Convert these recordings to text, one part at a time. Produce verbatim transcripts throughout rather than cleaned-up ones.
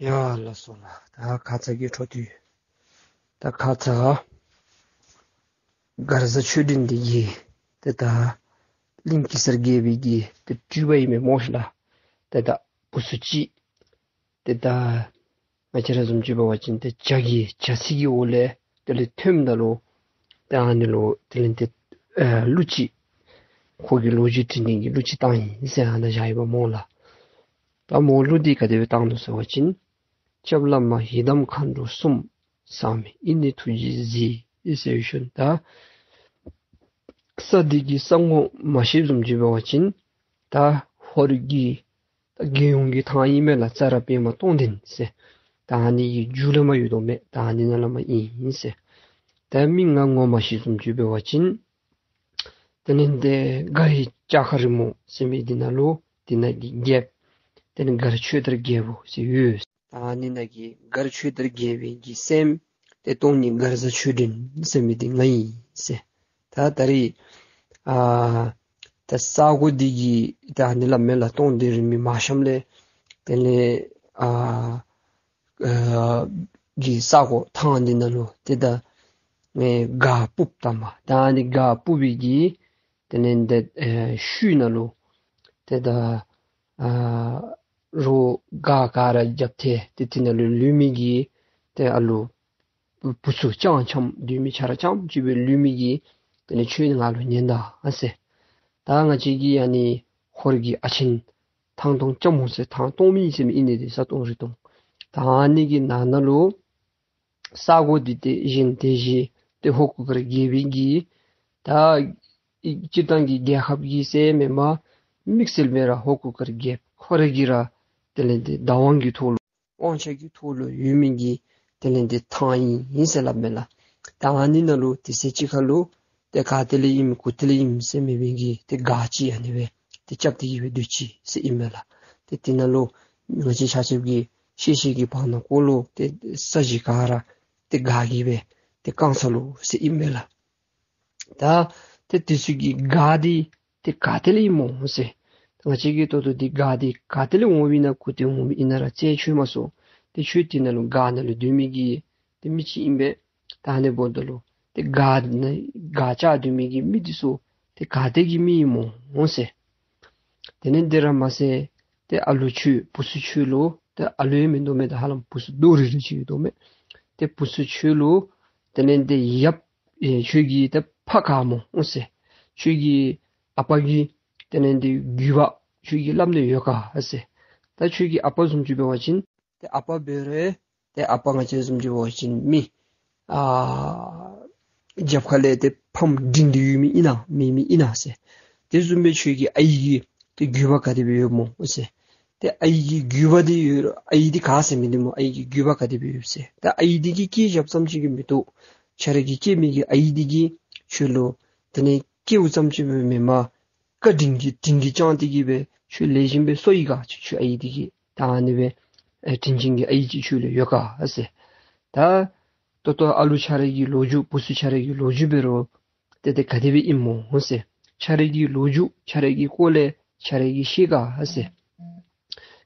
ཡ་ལགས་སོ་ལགས། ད་ཁ་ཙ་གི་འཕྲོ་མཐུད། ད་ཁ་ཙ་མགར་བཟའ་ཆོས་སྒྲོན་འདི་གིས་ཏེ་ད་གླིང་གེ་སར་རྒྱལ་པོའི་གི་ཏེ་སྤྲུལ་པ་ཨིན་མས་སྨོ་ཤིག་ལགས། ཏེ་ད་བུ་ཚུ་ཅིག་ཏེ་ད་ང་བཅས་ར་བཟུམ་ཅིག་འབད་བ་ཅིན་ཏེ་བྱ་གི་བྱ་ཚིག་གི་འོག་ལས་དེ་ལས་ཐོནམ་ད་ལུ་ཏེ་ཨ་ནི་ལུ་དེ་ལས་ཏེ་ཨེ་གླུ་ཅིག་ཁོ་གི་ལོ་རྒྱུས་འབྲི་ནི་གི་གླུ་ཅིག་བཏང་ཡི་ཟེར་ཨ་ནཱ་བཞག་ཡོདཔ་སྨོ་ལགས། ད་མོ་གླུ་འདི་ག་དེ་སྦེ་བཏང་ནུག་ཟེར་བ་ཅིན། སྐྱབས་བླ་མ་ཡི་དམ་མཁའ་འགྲོ་གསུམ། བཟང་མི་ཨི་ནི་ཐུགས་རྗེས་གཟིགས་ཟེར་ཞུ་ནི། ད་ས་འདི་གི་ས་ངོ་མ་ཤེས་བཟུམ་ཅིག་འབད་བ་ཅིན་ད་ཧོར་གྱི་ད་རྒྱལ་ཡོངས་ཀྱི་ཐང་ཨིན་མས་ལགས། ཙ་ར་པདྨ་སྟོང་ལྡན་ཟེར། ད་ཨ་ནི་གི་མཇུག་ལས་མར་ཡོད་དོ་མས། ད་ཨ་ནི་ནང་ལས་མར་ཨིན་ཟེར། ད་མི་ང་ངོ་མ་ཤེས་བཟུམ་ཅིག་འབད་བ་ཅིན་དེ་ལས་ཏེ་མགར་བའི་ལྕགས་མཁར་རིང་མོ་ཟེར་མི་འདི་ནང་ལུ་དེ་ནང་གི་རྒྱལཔོ་དེ་ནི་མགར་ཆོས་དར་རྒྱལ་པོ་ཟེར་ཡོད། ད་ཨ་ནི་ནང་གི་མགར་ཆོས་དར་རྒྱལ་པོའི་གི་སྲསམོ་ཏེ་སྟོང་ཉིད་མགར་བཟའ་ཆོས་སྒྲོན་ཟེར་མི་འདི་ང་ཨིན་ཟེར། ད་ད་རིས་ཨ་ད་ས་གོ་འདི་གི་ད་ཨ་ནི་སླབ་མས་ལགས། སྟོང་ལྡན་རིང་མོའི་མ་གཤམ་ལས་དེ་ལས་ཨ་ཨ་གི་ས་གོ་ཐང་འདི་ནང་ལུ་ཏེ་ད་ཨེ་སྒར་སྤུབས་ད་མ་ད་ཨ་ནི་སྒར་སྤུབས་པའི་གི་དེ་ལས་ཏེ་ཨེ་ཤུལ་ནང་ལུ་ཏེ་ད་ཨ་རོགས་སྒར་ག་ར་རྒྱབ་ཐལ། ཏེ་དེ་ནང་ལུ་ལུས་མི་གི་ཏེ་ཨ་ལུ་བུ་ཚུ་རྐྱངམ་རྐྱངམ་སྡོད་མི་ཆ་ར་རྐྱངམ་ཅིག་སྦེ་ལུས་མི་གི་དེ་ལས་ཁྱོད་ང་ལུ་ཉན་ད་ཨ་ཟེར། ད་ང་བཅས་ཀྱི་ཨ་ནི་ཧོར་གྱི་ཨ་ཆེན་ཐང་སྟོང་ལྕམ་མོ་ཟེར་ཐང་སྟོང་མི་ཟེར་མི་ཨིན་ནི་འདི་ས་སྟོང་རི་སྟོང་། ད་ཨ་ནི་གི་ནང་ན་ལུ་ས་གོ་འདི་ཏེ་གཞན་དེ་བཞིན་ཏེ་ཧོར་གུར་དཀར་རྒྱལ་པོའི་གི་ད་སྤྱིར་བཏང་གི་རྒྱལ་ཁབ་ཀྱི་ཟེར་མེན་པར་དམིགས་བསལ་སྦེ་ར་ཧོར་གུར་དཀར་རྒྱལཔོ་ཁོ་ར་གི་ར་དེ་ལས་ཏེ་བདག་དབང་གི་ཐོག་ལུ་དབང་ཆ་གི་ཐོག་ལུ་ཡོད་མི་གི་དེ་ལས་ཏེ་ཐང་ཨིན་ཟེར་སླབ་མས་ལགས། ད་ཨ་ནི་ནང་ལུ་དེ་ཚེ་གཅིག་ཁར་ལུ་ཏེ་ག་ཏེ་ལས་ཨིནམ་གུ་ཏེ་ལས་ཨིནམ་ཟེར་མེད་པའི་གི་ཏེ་སྒར་ཅིག་ཨ་ནི་སྦེ་ཏེ་རྐྱབ་སྟེ་གི་སྦེ་སྡོད་ཅི་ཟེར་ཨིན་མས་ལགས། ཏེ་དེ་ནང་ལུ་ང་བཅས་ཆ་ཁྱབ་ཀྱི་ཤེས་ཤེས་ཀྱི་བར་ན་ཀོ་ལུ་ཏེ་ས་གཞི་ག་ར་ཏེ་སྒར་གྱི་སྦེ་ཏེ་བཀང་ཚར་ལོ་ཟེར་ཨིན་མས་ལགས། ད་ཏེ་དེ་ཚུ་གི་སྒར་འདི་ཏེ་ག་ཏེ་ལས་ཨིན་མོ་ཟེར། ང་བཅས་ཀྱིས་ད་ལྟོ་འདི་སྒར་འདི་ག་ཏེ་ལས་འོངམ་ཨིན་ན་གུ་ཏེ་འོངམ་ཨིན་ན་ར་རྩད་ཆོད་མ་སོང་། ཏེ་ཁྱོད་དེ་ནང་ལུ་སྒར་ནང་ལུ་སྡོད་མི་གི་ཏེ་མི་ཅིག་ཨིན་པས། ད་ཨ་ནི་འབདཝ་ད་ལུ་ཏེ་སྒར་ནང་སྒར་བཅགས་སྡོད་མི་གི་མི་འདི་ཚུ་ཏེ་ག་ཏེ་གི་མི་ཨིན་མོ་ཟེར། དེ་ལས་དེ་ར་མ་ཚད་ཏེ་ཨ་ལུ་ཁྱོད་བུ་ཚུ་ཁྱོད་ལུ་ཏེ་ཨ་ལུ་ཡང་མིན་འདུག་མས། ད་ཧ་ལམ་བུ་ཚུ་རྡོག་རིལ་རི་ཅིག་ཡོད་དོ་མས། ཏེ་བུ་ཚུ་ཁྱོད་ལུ་དེ་ལས་ཏེ་ཡབ་ཨེ་ཁྱོད་ཀྱི་ཏེ་ཕ་ག་མོ་ཟེར། ཁྱོད་ཀྱི་ཨ་པ་གི་དེ་ལས་ཏེ་རྒྱུད་པ་ཁྱོད་ཀྱིས་སླབ་ནི་ཡོད་ག་ཟེར། ད་ཁྱོད་ཀྱི་ཨ་པ་བཟུམ་ཅིག་འབད་བ་ཅིན་ཏེ་ཨ་པ་འབད་རུང་ཏེ་ཨ་པ་ང་བཅས་བཟུམ་ཅིག་འབད་བ་ཅིན་མི་ཨ་རྒྱབ་ཁ་ལས་ཏེ་ཕམ་འདྲིང་སྟེ་ཡོད་མི་ཨིན་ན་མེད་མི་ཨིན་ན་ཟེར། དེ་བཟུམ་སྦེ་ཁྱོད་ཀྱི་ཨའི་གི་ཏེ་རྒྱུད་པ་ག་དེ་སྦེ་ཡོད་མོ་ཟེར། ཏེ་ཨའི་གི་རྒྱུད་པ་འདི་ཡོད་ཨའི་འདི་ག་ཟེར་མི་འདི་སྨོ། ཨའི་གི་རྒྱུད་པ་ག་དེ་སྦེ་ཡོད་ཟེར། ད་ཨའི་འདི་གིས་སྐྱེས་བཞགཔ་ཙམ་ཅིག་གིས་མི་བཏུབ། ཁྱོད་ར་གིས་སྐྱེས་མི་གི་ཨའི་འདི་གིས་ཁྱོད་ལུ་དེ་ལས་སྐྱེཝ་ཙམ་ཅིག་སྦེ་མེན་པར་བཀའ་དྲིན་གྱིས་དྲིན་གྱིས་བསྐྱངས་ཏེ་གི་སྦེ་ཁྱོད་ལེགས་ཤོམ་སྦེ་གསོ་ཡི་ག་ཁྱོད་ཁྱོད་ཨའི་འདི་གིས། ད་ཨ་ནི་སྦེ་ཨེ་དྲིན་ཅན་གྱི་ཨའི་ཅིག་ཁྱོད་ལུ་ཡོད་ག་ཟེར། ད་ད་ལྟོ་ཨ་ལུ་ཁྱོད་ར་གི་ལོ་རྒྱུས་བུ་ཚུ་ཁྱོད་ར་གི་ལོ་རྒྱུས་འབད་རུང་ཏེ་ཏེ་ག་དེ་སྦེ་ཨིན་མོ་ཟེར། ཁྱོད་ར་གི་ལོ་རྒྱུས་ཁྱོད་ར་གི་སྐོར་ལས་ཁྱོད་ར་གིས་ཤེས་ག་ཟེར།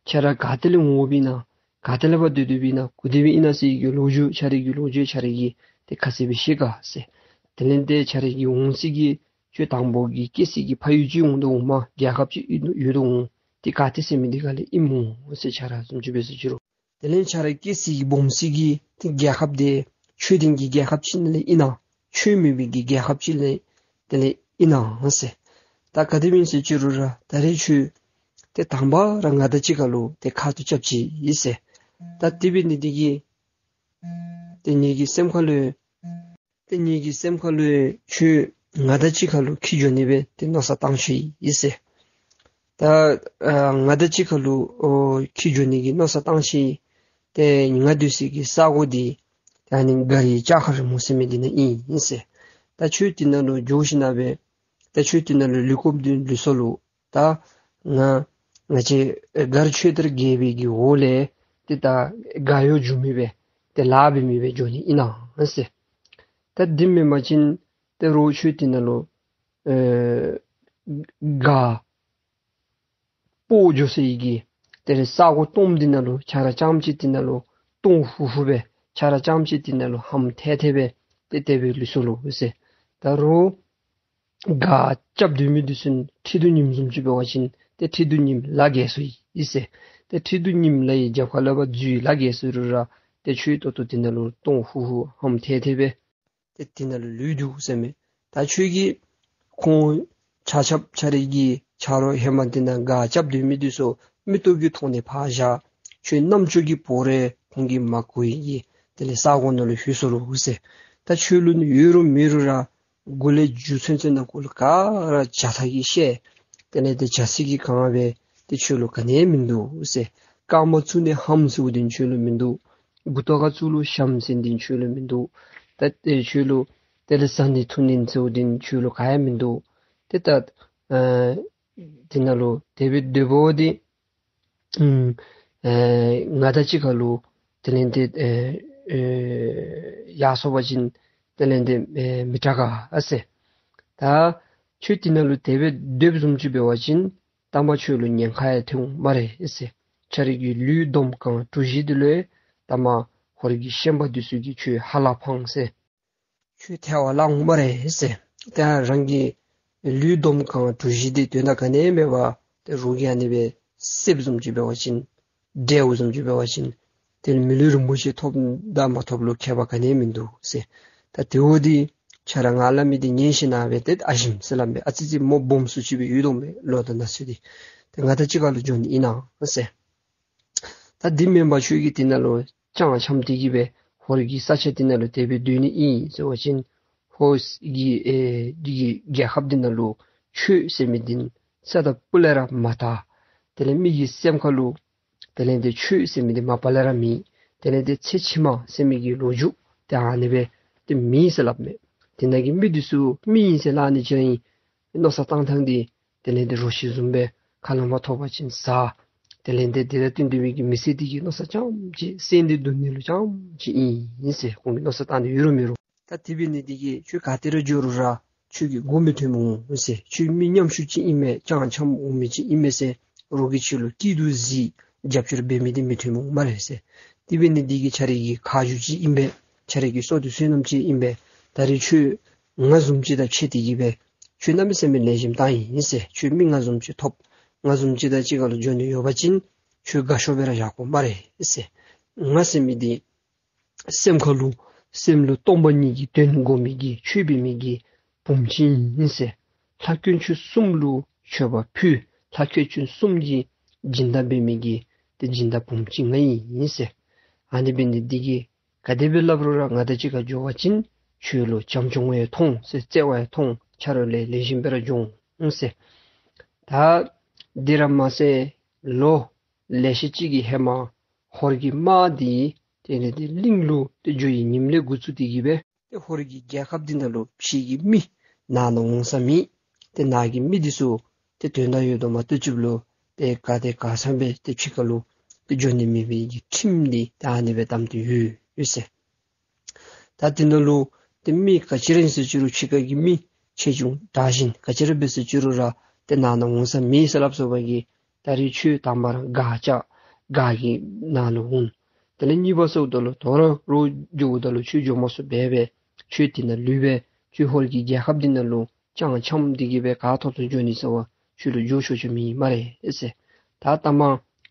ཁྱོད་ར་ག་ཏེ་ལས་འོངམ་ཨིན་ན་ག་ཏེ་ལས་ཕར་སྡོད་སྡོདཔ་ཨིན་ན་གུ་དེ་སྦེ་ཨིན་ན་ཟེར་གྱི་ལོ་རྒྱུས་ཁྱོད་ར་གི་ལོ་རྒྱུས་ཁྱོད་ར་གིས་ཏེ་ཁ་གསལ་སྦེ་ཤེས་ག་ཟེར། དེ་ལས་ཏེ་ཁྱོད་ར་གི་འོང་ས་གི་ཁྱོད་དང་པོ་གི་སྐྱེ་ས་གི་ཕ་ཡུལ་ཅིག་འོང་དོ་འོང་མ་རྒྱལ་ཁབ་ཅིག་ཡོད་དོ་འོང་། ཏེ་ག་ཏེ་ཟེར་མི་འདི་ག་ལས་ཨིན་མོ་ཟེར་ཁྱོད་ར་བཟུམ་ཅིག་འབད་ཟེར་ཅི་རུང་། དེ་ལས་ཁྱོད་ར་སྐྱེ་ས་གི་སྦོམ་ས་གི་ཏེ་རྒྱལ་ཁབ་འདི་ཆོས་ལྡན་གྱི་རྒྱལ་ཁབ་ཅིག་ནང་ལས་ཨིན་ན་ཆོས་མེད་པའི་གི་རྒྱལ་ཁབ་ཅིག་ལས་དེ་ལས་ཨིན་ན་ཟེར། ད་ག་དེ་སྦེ་ཨིན་ཟེར་ཅི་རུང་ར་ད་རེས་ཁྱོད་ཏེ་དང་པ་ར་ང་དང་གཅིག་ཁར་ལུ་ཏེ་ཁ་ཐུག་རྐྱབ་ཅི་ཨིན་ཟེར། ད་དེ་འབད་ནི་འདི་གིས་ཏེ་ངེ་གི་སེམས་ཁ་ལུ་ཏེ་ངེ་གི་སེམས་ཁ་ལུ་ཁྱོད་ང་དང་གཅིག་ཁར་ལུ་འཁྱིད་འགྱོ་ནི་སྦེ་ཏེ་མནོ་བསམ་བཏང་ཅི་ཨིན་ཟེར། ད་ཨ་ང་དང་གཅིག་ཁར་ལུ་ཨོ་འཁྱིད་འགྱོ་ནི་གི་མནོ་བསམ་བཏང་ཅི། ཏེ་ང་སྡོད་ས་གི་ས་གོ་འདི་ད་ཨ་ནི་མགར་བའི་ལྕགས་མཁར་རིང་མོ་ཟེར་མི་འདི་ནང་ཨིན་ཨིན་ཟེར། ད་ཁྱོད་འདི་ནང་ལུ་འགྱོ་ཞིནམ་ལས་ད་ཁྱོད་འདི་ནང་ལུ་ལུས་དགོཔ་འདི་ལུས་སོང་ལོ། ད་ང་ང་བཅས་མགར་ཆོས་དར་རྒྱལ་པོའི་གི་འོག་ལས་ཏེ་ད་རྒ་ཡོལ་འགྱོ་མི་སྦེ་ཏེ་ལཱ་འབད་མི་སྦེ་འགྱོ་ནི་ཨིན་ན་ཟེར། ད་འདི་མེན་པ་ཅིན་ཏེ་རོགས་ཁྱོད་འདི་ནང་ལུ་ཨེ་རྒ་སྤོ་འགྱོ་ས་གི་ དེ་ལས་ས་གོ་སྟོངམ་འདི་ནང་ལུ་ཆ་ར་རྐྱངམ་ཅིག་འདི་ནང་ལུ་སྟོང་ཧུ་ཧུ་སྦེ་ཆ་ར་རྐྱངམ་ཅིག་འདི་ནང་ལུ་ཧམ་ཐལ་ཐལ་སྦེ་ཏེ་དེ་སྦེ་ལུས་སོ་ལོ་ཟེར། ད་རུང་ག་རྐྱབ་སྡོད་མི་འདི་ཚུ་ཁྲི་གདུགས་ཉིམ་བཟུམ་ཅིག་འབད་བ་ཅིན་ཏེ་ཁྲི་གདུགས་ཉིམ་ལ་བརྒལ་སོ་ཡི་ཟེར། ཏེ་ཁྲི་གདུགས་ཉིམ་ལ་ཡི་རྒྱབ་ཁ་ལས་ཕར་འཛུལ་ལ་བརྒལ་སོ་རུང་ར་ཏེ་ཁྱོད་ད་ལྟོ་འདི་ནང་ལུ་སྟོང་ཧུ་ཧུ་ཧམ་ཐལ་ཐལ་སྦེ་ཏེ་འདི་ནང་ལུ་ལུས་འདུག་ཟེར་མས། ད་ཁྱོད་ཀྱིས་ཁོང་ཆ་ཁྱབ་ཁྱོད་རའི་གི་ཆ་རོགས་ཧེ་མ་འདི་ནང་ག་རྐྱབ་སྡོད་མི་འདི་ཚུ་མིག་ཏོ་གིས་མཐོང་ནི་ཕར་བཞག། ཁྱོད་རྣམ་ཅོ་གིས་བོར་རུང་ཁོང་གིས་མ་གོ་ཡི་གི་དེ་ལས་ས་གོ་ནང་ལུ་ལྷོད་སོ་ལོ་ཟེར། ད་ཁྱོད་ལུ་ནི་ཡོད་རུང་མེད་རུང་ར་མགུ་ལས་མཇུག་ཚུན་ཚོད་ནང་འཁོད་ལུ་ག་ར་བྱ་ཐག་གིས་བཤེད། དེ་ལས་ཏེ་བྱ་སྲིད་ཀྱིས་གང་སྦེ་ཏེ་ཁྱོད་ལུ་ག་ནི་ཡང་མིན་འདུག་ཟེར། རྐངམ་བཙུགས་ནས་ཧམ་ཟེརཝ་འདི་ཁྱོད་ལུ་མིན་འདུག། མགུ་ཏོ་ཁར་བཙུགས་ལོ་ཤམ་ཟེར་འདི་ཁྱོད་ལུ་མིན་འདུག། ད་ཏེ་ཁྱོད་ལུ་དེ་ལས་བཟའ་ནི་འཐུང་ནི་ཟེརཝ་འདི་ཁྱོད་ལུ་ག་ཡང་མིན་འདུག། ཏེ་ད་ཨ་འདི་ནང་ལུ་དེ་སྦེ་སྡོད་པ་འདི་ཨམ་ཨེ་ང་དང་གཅིག་ཁར་ལུ་དེ་ལས་ཏེ་ཨེ་ཨེ་ཡར་སོང་པ་ཅིན་དེ་ལས་ཏེ་ཨེ་མི་དྲག་ག་ཨ་ཟེར། ད་ཁྱོད་འདི་ནང་ལུ་དེ་སྦེ་སྡོདཔ་བཟུམ་ཅིག་འབད་བ་ཅིན་ལྟ་མ་ཁྱོད་ལུ་ཉེན་ཁ་ཡང་ཐོན་འོང་སྨ་རེ་ཨེ་ཟེར། ཁྱོད་རའི་གི་ལུས་འདོམ་གང་གྲུ་བཞི་འདི་ལུ་ཡང་ལྟ་མ་ཧོར་གྱི་ཤན་པ་འདི་ཚུ་གིས་ཁྱོད་ཧ་ལ་ཕངས་ཟེར། ཁྱོད་ཐལ་བར་བརླག་འོང་སྨ་རེ་ཟེར། ཏེ་རང་གི་ལུས་འདོམ་གང་གྲུ་བཞི་འདི་དོན་དག་ག་ནི་ཡང་མེད་པར་ཏེ་རོགས་ཀྱིས་ཨ་ནི་སྦེ་བསདཔ་བཟུམ་ཅིག་འབད་བ་ཅིན་བསྒྲལཝ་བཟུམ་ཅིག་འབད་བ་ཅིན་ཏེ་མི་ལུས་རིན་པོ་ཆེ་ཐོབ་དང་མ་ཐོབ་ལུ་ཁྱད་པར་ག་ནི་ཡང་མིན་འདུག་ཟེར། ད་དེ་འབདཝ་འདི་ཁྱོད་ར་ང་སླབ་མི་འདི་ཉན་ཞིན་ན་སྦེ་ཏེ་ཨ་ཞིམ་ཟེར་སླབ་མས། ཨ་ཙི་ཙི་མོ་སྦོམ་སུ་ཅིག་སྦེ་ཡོད་དོ་མས་ལོ་དང་ན་ཚོད་འདི། ཏེ་ང་དང་གཅིག་ཁར་ལུ་འགྱོ་ནི་ཨིན་ན་ཟེར། ད་འདི་མེན་པར་ཁྱོད་ཀྱིས་འདི་ནང་ལུ་སྤྱང་འཁྱམས་ཏེ་གི་སྦེ་ཧོར་གྱི་ས་ཆ་འདི་ནང་ལུ་དེ་སྦེ་སྡོད་ནི་ཨིན་ཟེར་བ་ཅིན་ཧོར་གྱི་ཨེ་འདི་གི་རྒྱལ་ཁབ་འདི་ནང་ལུ་ཆོས་ཟེར་མི་འདི་ས་དང་ཕུ་ལས་ར་མ་དར། དེ་ལས་མི་གི་སེམས་ཁར་ལུ་དེ་ལས་ཏེ་ཆོས་ཟེར་མི་འདི་མ་པ་ལས་ར་མེད། དེ་ལས་ཏེ་ཚེ་ཕྱི་མ་ཟེར་མི་གི་ལོ་རྒྱུས་ཏེ་ཨ་ནི་སྦེ་ཏེ་མེད་ཟེར་སླབ་མས། དེ་ནང་གི་མི་འདི་ཚུ་མི་ཨིན་ཟེར་སླབ་ནི་ཅིག་ར་ཨིན། མནོ་བསམ་བཏང་ཐངས་འདི་དེ་ལས་ཏེ་རོ་ཁྱི་བཟུམ་སྦེ་ཁ་ལས་མར་ཐོབ་པ་ཅིན་ཟ། དེ་ལས་ཏེ་དེ་དང་བསྟུན་ཏེ་མི་གི་མི་ཚེ་འདི་གི་མནོ་བསམ་རྐྱངམ་ཅིག་སེམས་འདི་སྡུག་ནི་ལུ་རྐྱངམ་ཅིག་ཨིན་ཟེར། ཁོང་གིས་མནོ་བསམ་བཏང་སྟེ་ཡོད་རུང་མེད་རུང་། ད་དེ་འབད་ནི་འདི་གིས་ཁྱོད་ག་ཏེ་ར་འགྱོ་རུང་ར་ཁྱོད་ཀྱི་མགོ་མི་ཐོན་འོང་ཟེར། ཁྱོད་མི་ཉམ་ཆུང་ཅིག་ཨིན་མས། སྤྱང་འཁྱམས་འོང་མི་ཅིག་ཨིན་མས་ཟེར་རོགས་ཀྱིས་ཁྱོད་ལུ་སྐྱིད་སྡུག་གཟིགས་རྒྱབ་སྐྱོར་འབད་མི་འདི་མི་ཐོན་འོང་སྨ་རེ་ཟེར། དེ་འབད་ནི་འདི་གིས་ཁྱོད་རའི་གི་ཁ་རྗེ་ཅིག་ཨིན་པས། ཁྱོད་རའི་གི་སྲོག་ཏུ་བསོད་ནམས་ཅིག་ཨིན་པས། ད་རེས་ཁྱོད་ང་བཟུམ་ཅིག་དང་ཕྱད་དེ་གི་སྦེ་ཁྱོད་གནམ་མེད་ས་མེད་ལེགས་ཤོམ་བཏང་ཡི་ཟེར། ཁྱོད་མི་ང་བཟུམ་ཅིག་ཐོབ། ང་བཟུམ་ཅིག་དང་གཅིག་ཁར་ལུ་འགྱོ་ནི་ཡོད་པ་ཅིན་ཁྱོད་དགའ་ཤོས་སྦེ་ར་བཞག་དགོ་སྨ་རེ་ཟེར། ང་ཟེར་མི་འདི་སེམས་ཁར་ལུ་སེམས་ལུ་སྟོང་པ་ཉིད་ཀྱི་དོན་དགོ་མི་གི་ཆོས་འབད་མི་གི་བུམོ་ཅིག་ཨིན་ཟེར། ལྷ་དཀོན་མཆོག་གསུམ་ལུ་མཆོད་པ་ཕུལ། ལྷ་དཀོན་མཆོག་གསུམ་གྱི་སྦྱིན་བདག་འབད་མི་གི་ཏེ་སྦྱིན་བདག་བུམོ་ཅིག་ང་ཨིན་ཟེར། ཨ་ནི་འབད་ནི་འདི་གིས་ག་དེ་སྦེ་སླབ་རུང་ར་ང་དང་གཅིག་ཁར་འགྱོ་བ་ཅིན་ཁྱོད་ལུ་བྱམས་སྐྱོང་ཡང་ཐོབ་ཟེར། བརྩེ་བ་ཡང་ཐོབ། ཆ་རོགས་ལས་ལེགས་ཤོམ་སྦེ་ར་འགྱོ་འོང་ཟེར། ད་འདི་ར་མ་ཚད་ལོ་ལེ་ཤ་ཅིག་གི་ཧེ་མ་ཧོར་གྱི་དམག་འདི་དེ་ལས་ཏེ་གླིང་ལུ་ཏེ་འགྱོ་བའི་ཉིནམ་ལས་འགོ་བཙུགས་ཏེ་གི་སྦེ་ཏེ་ཧོར་གྱི་རྒྱལ་ཁབ་འདི་ནང་ལུ་ཕྱི་གི་མི་ནང་ན་འོང་ས་མེད། ཏེ་ནང་གི་མི་འདི་ཚུ་ཏེ་དོན་དག་ཡོད་དོ་མ་གཏོགས་ཅིག་ལུ་ཏེ་ག་ཏེ་ག་ས་སྦེ་ཏེ་ཕྱི་ཁ་ལུ་ཏེ་འགྱོ་ནི་མེད་པའི་གི་ཁྲིམས་འདི་ད་ཨ་ནི་སྦེ་བསྡམས་ཏེ་ཡོད་ཡོད་ཟེར། ད་འདི་ནང་ལུ་ཏེ་མི་ག་ཅི་ར་ཨིན་ཟེར་ཅི་རུང་ཕྱི་ཁ་གི་མི་ཆེ་ཆུང་དྲག་ཞན་ག་ཅི་ར་འབད་ཟེར་ཅི་རུང་ར་ཏེ་ནང་ན་འོང་ས་མེད་ཟེར་སླབ་སོང་བ་གིས་ད་རེས་ཁྱོད་དང་པ་ར་སྒར་བཅག། སྒར་གྱི་ནང་ལུ་འོང་། དེ་ལས་གཉིས་པ་ཟེརཝ་ད་ལུ་དོ་རུང་རོགས་འགྱོཝ་ད་ལུ་ཁྱོད་འགྱོ་མ་ཚུགས་པར་སྦེ་ཁྱོད་འདི་ནང་ལུས་སྦེ་ཁྱོད་ཧོར་གྱི་རྒྱལ་ཁབ་འདི་ནང་ལུ་སྤྱང་འཁྱམས་ཏེ་གི་སྦེ་ག་ཐོབ་ཐོབ་འགྱོ་ནི་ཟེར་བ་ཁྱོད་ལུ་འགྱོ་ཆོག་ཆོག་མེད་སྨ་རེ་ཟེར། ད་ལྟ་མ་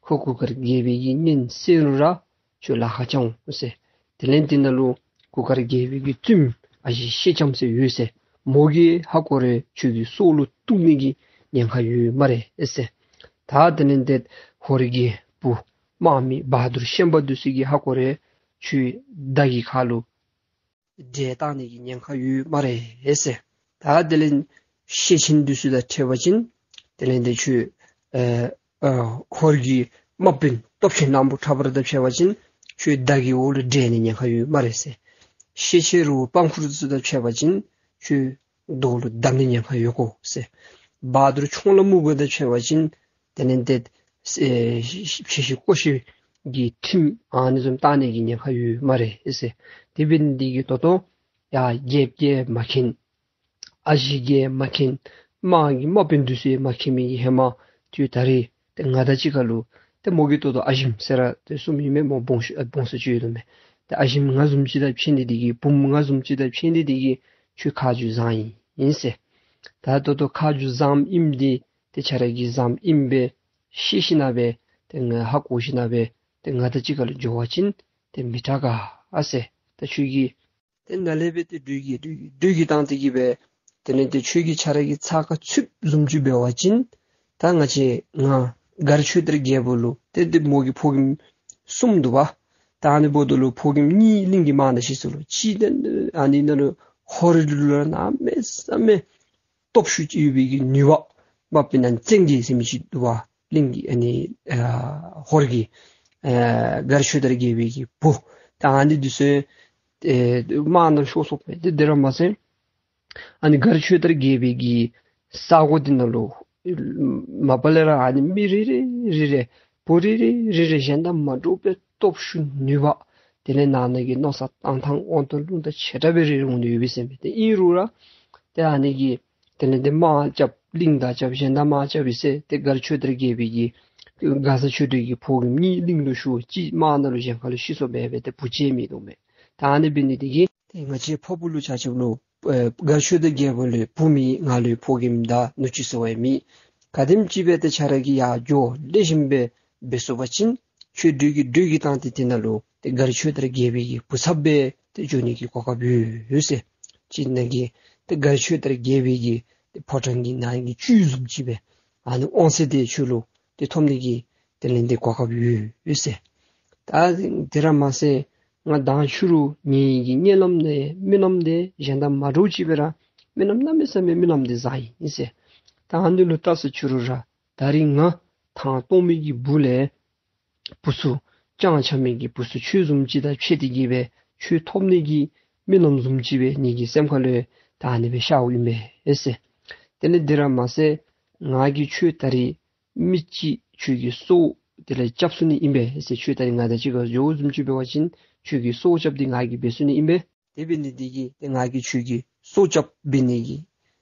ཁོ་གུར་དཀར་རྒྱལ་པོའི་གི་གཉེན་སེལ་རུང་ར་ཁྱོད་ལཱ་ཁག་རྐྱབ་འོང་ཟེར། དེ་ལས་འདི་ནང་ལུ་གུར་དཀར་རྒྱལ་པོའི་གི་བཙུནམོ་ཨ་ཞེ་ཤེས་ལྕམ་ཟེར་ཡོད་ཟེར། མོ་གིས་ཧ་གོ་རུང་ཁྱོད་ཀྱི་སྲོག་ལུ་གཏུགས་ནི་གི་ཉེན་ཁ་ཡོད་སྨ་རེ་ཟེར། ད་དེ་ལས་ཏེ་ཧོར་གྱི་བུ་དམག་མི་བ་དུར་ཤན་པ་འདི་ཚུ་གིས་ཧ་གོ་རུང་ཁྱོད་མདའ་གི་ཁ་ལུ་འདྲེད་བཏང་ནི་གི་ཉེན་ཁ་ཡོད་སྨ་རེ་ཟེར། ད་དེ་ལས་ཤེད་ཆེན་འདི་ཚུ་དང་ཕྱད་པ་ཅིན་དེ་ལས་ཏེ་ཁྱོད་ཨ་ཨ་ཧོར་གྱི་དམག་དཔོན་སྟོབས་ཆེན་གླང་པོ་ཁྲ་འབར་དང་ཕྱད་པ་ཅིན་ཁྱོད་མདའ་གི་འོག་ལུ་འདྲེད་ནི་ཉེན་ཁ་ཡོད་སྨ་རེ་ཟེར། ཤེད་ཆེ་རུང་དཔང་ཁུར་འདི་ཚུ་དང་ཕྱད་པ་ཅིན་ཁྱོད་རྡོ་ལུ་བརྡབ་ནི་ཉེན་ཁ་ཡོད་གོ་ཟེར། བ་དུར་ཁྱུང་ལ་སྨུག་པོ་དང་ཕྱད་པ་ཅིན་དེ་ལས་ཏེ་ཨེ་ཕྱི་ཤི་ཀོ་ཤི་གི་ཁྲིམས་ཨ་ནི་བཟུམ་བཏང་ནི་གི་ཉེན་ཁ་ཡོད་སྨ་རེ་ཟེར། དེ་འབད་ནི་འདི་གིས་ད་ལྟོ་ཡ་རྒྱལཔོ་གིས་མ་མཁྱེན། ཨ་ཞེ་གིས་མ་མཁྱེན། དམག་གི་དམག་དཔོན་འདི་ཚུ་ཡང་མ་མཁྱེན་མི་གི་ཧེ་མ་ཁྱོད་ད་རེས་ཏེ་ང་དང་གཅིག་ཁར་ལུ་ ཏེ་མོ་གིས་ད་ལྟོ་ཨ་ཞིམ་ཟེར་ར་ཏེ་གསུངམ་ཨིན་མས། མོ་སྦོམ་ཤོས་ཨ་སྦོམ་ཤོས་ཅིག་ཡོད་དོ་མས། ཏེ་ཨ་ཞིམ་ང་བཟུམ་ཅིག་དང་ཕྱད་ནི་འདི་གིས་བུམོ་ང་བཟུམ་ཅིག་དང་ཕྱད་ནི་འདི་གིས་ཁྱོད་ཁ་རྗེ་བཟང་ཡི་ཟེར། ད་ད་ལྟོ་ཁ་རྗེ་བཟངམ་ཨིནམ་འདི་ཏེ་ཁྱོད་ར་གིས་བཟངམ་ཨིན་པས་ཤེས་ཞིན་ན་སྦེ་ཏེ་ང་ཧ་གོ་ཞིན་ན་སྦེ་ཏེ་ང་དང་གཅིག་ཁར་ལུ་འགྱོ་བ་ཅིན་ཏེ་མི་དྲག་ག་ཨ་ཟེར། ད་ཁྱོད་ཀྱིས་ཏེ་ནཱ་ལས་སྦེ་ཏེ་སྦྲུལ་གྱིས་སྦྲུལ་གྱིས་སྦྲུལ་གྱིས་བཏང་སྟེ་གིས་སྦེ་དེ་ལས་ཏེ་ཁྱོད་ཀྱི་ཁྱོད་ར་གི་ཚགས་ཁར་ཚུདཔ་བཟུམ་ཅིག་འབད་བ་ཅིན་ད་ང་བཅས་ང་མགར་ཆོས་དར་རྒྱལ་པོ་ལུ་ཏེ་ཏེ་མོ་གི་ཕོ་རྒནམ་གསུམ་འདུག་པ། ད་ཨ་ནི་འབདཝ་ད་ལུ་ཕོ་རྒནམ་གཉིས་གླིང་གི་དམག་ནང་ཤི་སོ་ལོ། གཅིག་ཏེ་ཨ་ནི་ནང་ལུ་ཧོར་ལུ་ལུ་གནམ་མེད་ས་མེད་སྟོབས་ཤུགས་ཅིག་ཡོད་པའི་གི་ནུས་པ་འབད་བའི་ནང་བཙན་གྱི་ཟེར་མི་ཅིག་འདུག་པ། གླིང་གི་ཨ་ནི་ཨ་ཧོར་གྱི་ཨ་མགར་ཆོས་དར་རྒྱལ་པོའི་གི་བུ། ད་ཨ་ནི་འདི་ཚུ་ཨེ་དམག་ནང་ཤོར་སོཔ་མས། ཏེ་དེ་ར་མ་ཚད་ཨ་ནི་མགར་ཆོས་དར་རྒྱལ་པོའི་གི་ས་གོ་འདི་ནང་ལུ་མ་པ་ལས་ར་ཨ་ནི་མི་རེ་རེ་རེ་རེ་བུ་རེ་རེ་རེ་རེ་གཞན་དང་མ་འདྲཝ་སྦེ་སྟོབས་ཤུགས་ནུས་པ་དེ་ལས་ནང་ན་གི་མནོ་བསམ་གཏང་ཐངས་དབང་ཐང་རླུང་རྟ་ཆེ་དྲགས་སྦེ་རེ་རེ་འོང་སྟེ་ཡོད་པས་ཟེར་མས། ཏེ་ཨིན་རུང་ར་ཏེ་ཨ་ནི་གི་དེ་ལས་ཏེ་དམག་རྐྱབ་གླིང་དང་རྐྱབ་གཞན་དང་དམག་རྐྱབ་ཡི་ཟེར་ཏེ་མགར་ཆོས་དར་རྒྱལ་པོའི་གི་མགར་བཟའ་ཆོས་སྒྲོན་གྱི་ཕོ་རྒནམ་གཉིས་གླིང་ལུ་ཤོར། གཅིག་དམག་ནང་ལུ་གཞན་ཁ་ལུ་ཤི་སོཔ་སྦེ་སྦེ་ཏེ་བུ་ཅིག་མེད་དོ་མས། ད་ཨ་ནི་འབད་ནི་འདི་གིས་ཏེ་ང་བཅས་ཕ་བུ་ལུ་ཆ་ཁྱབ་ལུ་ཨེ་མགར་ཆོས་དར་རྒྱལ་པོ་ལུ་བུ་མེད། ང་ལུ་ཕོ་རྒནམ་དང་ནུ་གཅུང་ཟེར་བ་ཡང་མེད། ག་དེམ་ཅིག་སྦེ་ཏེ་ཁྱོད་ར་གིས་ཡར་རྒྱུ་ལེགས་ཤོམ་སྦེ་འབད་ཚུགས་པ་ཅིན་ཁྱོད་སྦྲུལ་གྱིས་སྦྲུལ་གྱིས་བཏང་སྟེ་དེ་ནང་ལུ་ཏེ་མགར་ཆོས་དར་རྒྱལ་པོའི་གི་བུ་ཚབ་སྦེ་ཏེ་འགྱོ་ནི་གི་གོ་སྐབས་ཡོད་ཡོད་ཟེར། ཅིག་ནང་གི་ཏེ་མགར་ཆོས་དར་རྒྱལ་པོའི་གི་ཏེ་ཕོ་བྲང་གི་ནང་གི་བཅུད་བཟུམ་ཅིག་སྦེ་ཨ་ནི་དབང་ཚད་དེ་ཁྱོད་ལུ་ཏེ་ཐོབ་ནི་གི་དེ་ལས་ཏེ་གོ་སྐབས་ཡོད་ཡོད་ཟེར། ད་དེ་ར་མ་ཚད་ང་མདང་ཕྱི་རུ་ངེ་གི་གཉིད་ལམ་ནང་རྨི་ལམ་དེ་གཞན་དང་མ་འདྲཝ་ཅིག་སྦེ་ར་རྨི་ལམ་གནམ་མེད་ས་མེད་རྨི་ལམ་དེ་བཟང་ཡི་ཟེར། ད་ཨ་ནི་ལུ་བལྟ་ས་ཕྱི་རུ་ར་ད་རིས་ང་ཐང་སྟོང་མི་གི་སྦུག་ལས་བུ་ཚུ་སྤྱང་འཁྱམས་མི་གི་བུ་ཚུ་ཁྱོད་བཟུམ་ཅིག་དང་ཕྱད་དེ་གིས་སྦེ་ཁྱོད་ཐོབ་ནི་གི་རྨི་ལམ་བཟུམ་ཅིག་སྦེ་ངེ་གི་སེམས་ཁ་ལུ་ད་ཨ་ནི་སྦེ་ཤརཝ་ཨིན་པས་ཟེར། དེ་ལས་དེ་ར་མ་ཚད་ང་གིས་ཁྱོད་ད་རིས་མི་ཅིག་ཁྱོད་ཀྱི་སྲོག་དེ་ལས་རྐྱབ་ཚུགས་ནི་ཨིན་པས་ཟེར། ཁྱོད་ད་རིས་ང་དང་གཅིག་ཁར་འགྱོཝ་བཟུམ་ཅིག་འབད་བ་ཅིན་ཁྱོད་ཀྱི་སྲོག་རྐྱབ་སྟེ་ང་གིས་འབད་ཚུགས་ནི་ཨིན་པས། དེ་འབད་ནི་འདི་གིས་ཏེ་ང་གིས་ཁྱོད་ཀྱི་སྲོག་སྐྱབས་འབད་ནི་གི་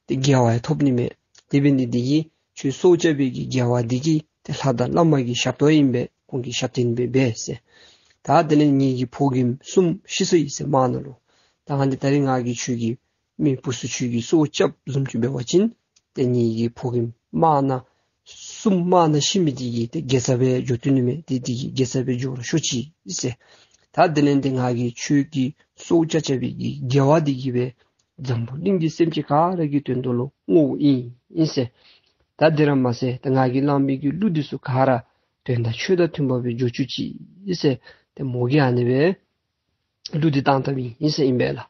ཏེ་དགེ་བ་ཡང་ཐོབ་ནི་མས། དེ་འབད་ནི་འདི་གིས་ཁྱོད་སྲོག་སྐྱབས་པའི་གི་དགེ་བ་འདི་གིས་ཏེ་ལྷ་དང་བླ་མ་གི་ཞབས་ཏོག་ཨིན་པས། ཁོང་གི་ཞབས་བརྟན་སྦེ་འབད་ཟེར། ད་དེ་ལས་ངེ་གི་ཕོ་རྒནམ་གསུམ་ཤི་སོ་ཡི་ཟེར་དམག་ནང་ལུ། ད་ཨ་ནི་ད་རིས་ང་གིས་ཁྱོད་ཀྱི་མི་བུ་ཚུ་ཁྱོད་ཀྱི་སྲོག་སྐྱབས་བཟུམ་ཅིག་འབད་བ་ཅིན་ཏེ་ངེ་གི་ཕོ་རྒནམ་དམག་ནང་གསུམ་དམག་ནང་ཤི་མི་འདི་གིས་ཏེ་དགེ་རྩ་སྦེ་འགྱོ་བཏུབ་ནི་མས། ཏེ་འདི་གིས་དགེ་རྩ་སྦེ་འགྱོ་རུང་ཤོག་ཅིག་ཟེར། ད་དེ་ལས་ཏེ་ང་གིས་ཁྱོད་ཀྱི་སྲོག་སྐྱབས་སྐྱབས་པའི་གི་དགེ་བ་འདི་གིས་སྦེ་འཛམ་བུ་གླིང་གི་སེམས་ཅན་ག་ར་གི་དོན་དུ་ལུ་བསྔོཝ་ཨིན་ཨིན་ཟེར། ད་དེ་ར་མ་ཚད་ད་ང་གིས་བླངས་པའི་གི་གླུ་འདི་ཚུ་ག་ར་དོན་དང་ཆོས་དང་མཐུན་པ་སྦེ་འགྱོ་བཅུག་ཅིག་ཟེར། ཏེ་མོ་གིས་ཨ་ནི་སྦེ་གླུ་འདི་བཏང་བཏངམ་ཨིན་ཟེར་ཨིན་པས་ལགས།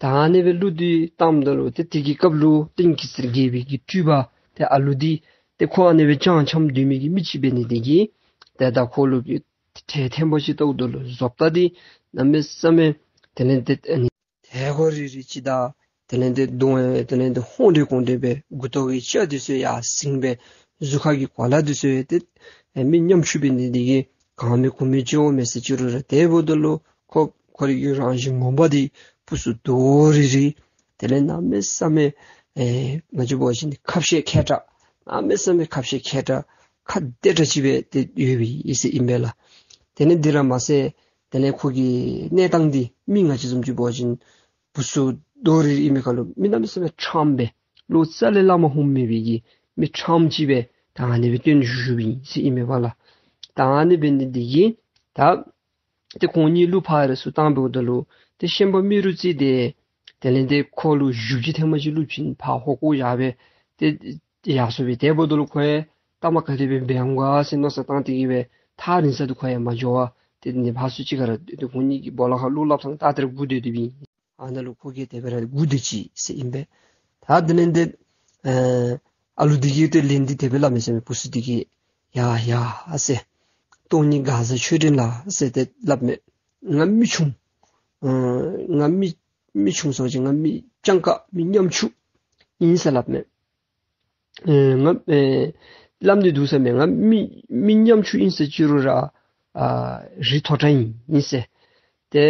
ད་ཨ་ནི་སྦེ་གླུ་འདི་བཏངམ་ད་ལུ་ཏེ་དེ་གི་སྐབས་ལུ་ཏེ་གེ་སར་རྒྱལ་པོའི་གི་སྤྲུལ་པ་ཏེ་ཨ་ལུ་འདི་ཏེ་ཁོ་ཨ་ནི་སྦེ་སྤྱང་འཁྱམས་སྡོད་མི་གི་མི་ཅིག་འབད་ནི་འདི་གིས་ཏེ་ད་ཁོ་ལུ་གི་ཏེ་ཐལ་ཐལ་མོ་ཅིག་བཏོག་ད་ལུ་བཟོ་ལྟ་འདི་གནམ་མེད་ས་མེད་དེ་ལས་ཏེ་ཨ་ནི་ཐལ་གོ་རི་རི་ཅིག་དང་དེ་ལས་ཏེ་གདོང་ཡང་དེ་ལས་ཏེ་ཧོན་ཏེ་གོང་ཏེ་སྦེ་མགུ་ཏོ་གི་སྐྱ་འདི་ཚུ་ཡར་ཟིང་སྦེ་གཟུགས་ཁ་གི་གོ་ལ་འདི་ཚུ་ཡང་ཏེ་ཨེ་མི་ཉམ་ཆུང་འབད་ནི་འདི་གིས་གང་མི་གོ་མི་ཅིག་འོང་མས་ཟེར་ཅི་རུང་ར་དེ་འབདཝ་ད་ལུ་ཁོ་ཁོ་རའི་གི་རང་བཞིན་ངོ་མ་འདི་སྤུ་སུ་རྡོ་རི་རི། དེ་ལས་གནམ་མེད་ས་མེད་ཨེ་ང་བཅས་འབད་བ་ཅིན་ཁ་བཤད་མཁས་དྲགས་གནམ་མེད་ས་མེད་ཁ་བཤད་མཁས་དྲགས་ཁ་བདེ་དྲགས་ཅིག་སྦེ་ཏེ་ཡོད་པའི་ཨིན་ཟེར་ཨིན་པས་ལགས། དེ་ལས་འདི་ར་མ་ཚད་དེ་ལས་ཁོ་གི་གནས་སྟངས་འདི་མི་ང་བཅས་བཟུམ་ཅིག་འབད་བ་ཅིན་སྤུ་སུ་རྡོ་རི་རི་ཨིན་མི་ཁར་ལུ་མི་གནམ་མེད་ས་མེད་ཁྲམ་སྦེ་ལོ་ཙཱ་ལས་བླ་མ་ཧུམ་མེད་པའི་གི་མི་ཁྲམ་ཅིག་སྦེ་ད་ཨ་ནི་སྦེ་སྟོན་བཞུགས་བཞུགསཔ་ཨིན་ཟེར་ཨིན་མས་པ་ལགས། ད་ཨ་ནི་འབད་ནི་འདི་གིས་ད་ཏེ་ཁོང་གཉིས་གླུ་ཕར་ཚུར་བཏང་འབདཝ་ད་ལུ་ཏེ་ཤན་པ་རྨེ་རུ་རྩེ་འདི་དེ་ལས་ཏེ་ཁོ་ལུ་གཞུ་བྱི་ཐེངས་མ་ཅིག་བླུག་བྱིན་ཕར་ཧོ་ཀོ་བཞག་སྦེ་ཏེ་ཡར་སོང་སྦེ་དེ་འབདཝ་ད་ལུ་ཁོ་ཡང་ལྟ་མ་ག་དེ་སྦེ་འབད་འོང་ག་ཟེར་མནོ་བསམ་བཏང་སྟེ་གིས་སྦེ་ཐག་རིང་ས་འདི་ཁོ་ཡང་མ་འགྱོ་བར་ཏེ་ནི་ཕར་ཚུར་ཅིག་ཁར་ཏེ་ཁོང་གཉིས་ཀྱི་སྦོ་ལོགས་ཁར་གླུ་སླབ་ཐངས་ལྟ་སྟེ་སྒུག་སྡོད་སྡོདཔ་ཨིན། ཨ་ནཱ་ལུ་ཁོ་གིས་དེ་སྦེ་ར་སྒུག་སྡོད་ཅི་ཟེར་ཨིན་པས། ད་དེ་ལས་ཏེ་ཨ་ཨ་ལུ་འདི་གིས་ཏེ་ལན་འདི་དེ་སྦེ་སླབ་མས་ཟེར་མས། སྤུ་སུ་འདི་གིས་ཡ་ཡ་ཟེར། སྟོང་ཉིད་མགར་བཟའ་ཆོས་སྒྲོན་ལགས་ཟེར་ཏེ་སླབ་མས། ང་མི་ཆུང་ཨ་ང་མི་མི་ཆུང་ཟེར་བ་ཅིན་ང་མི་སྤྱང་ཀ་མི་ཉམ་ཆུང་ཨིན་ཟེར་སླབ་མས། ཨེ་ང་ཨེ་སླབ་ནི་འདུག་ཟེར་མས། ང་མི་མི་ཉམ་ཆུང་ཨིན་ཟེར་ཅི་རུང་ར་ཨ་རིགས་མཐོ་དྲགས་ཨིན་ཟེར། ཏེ་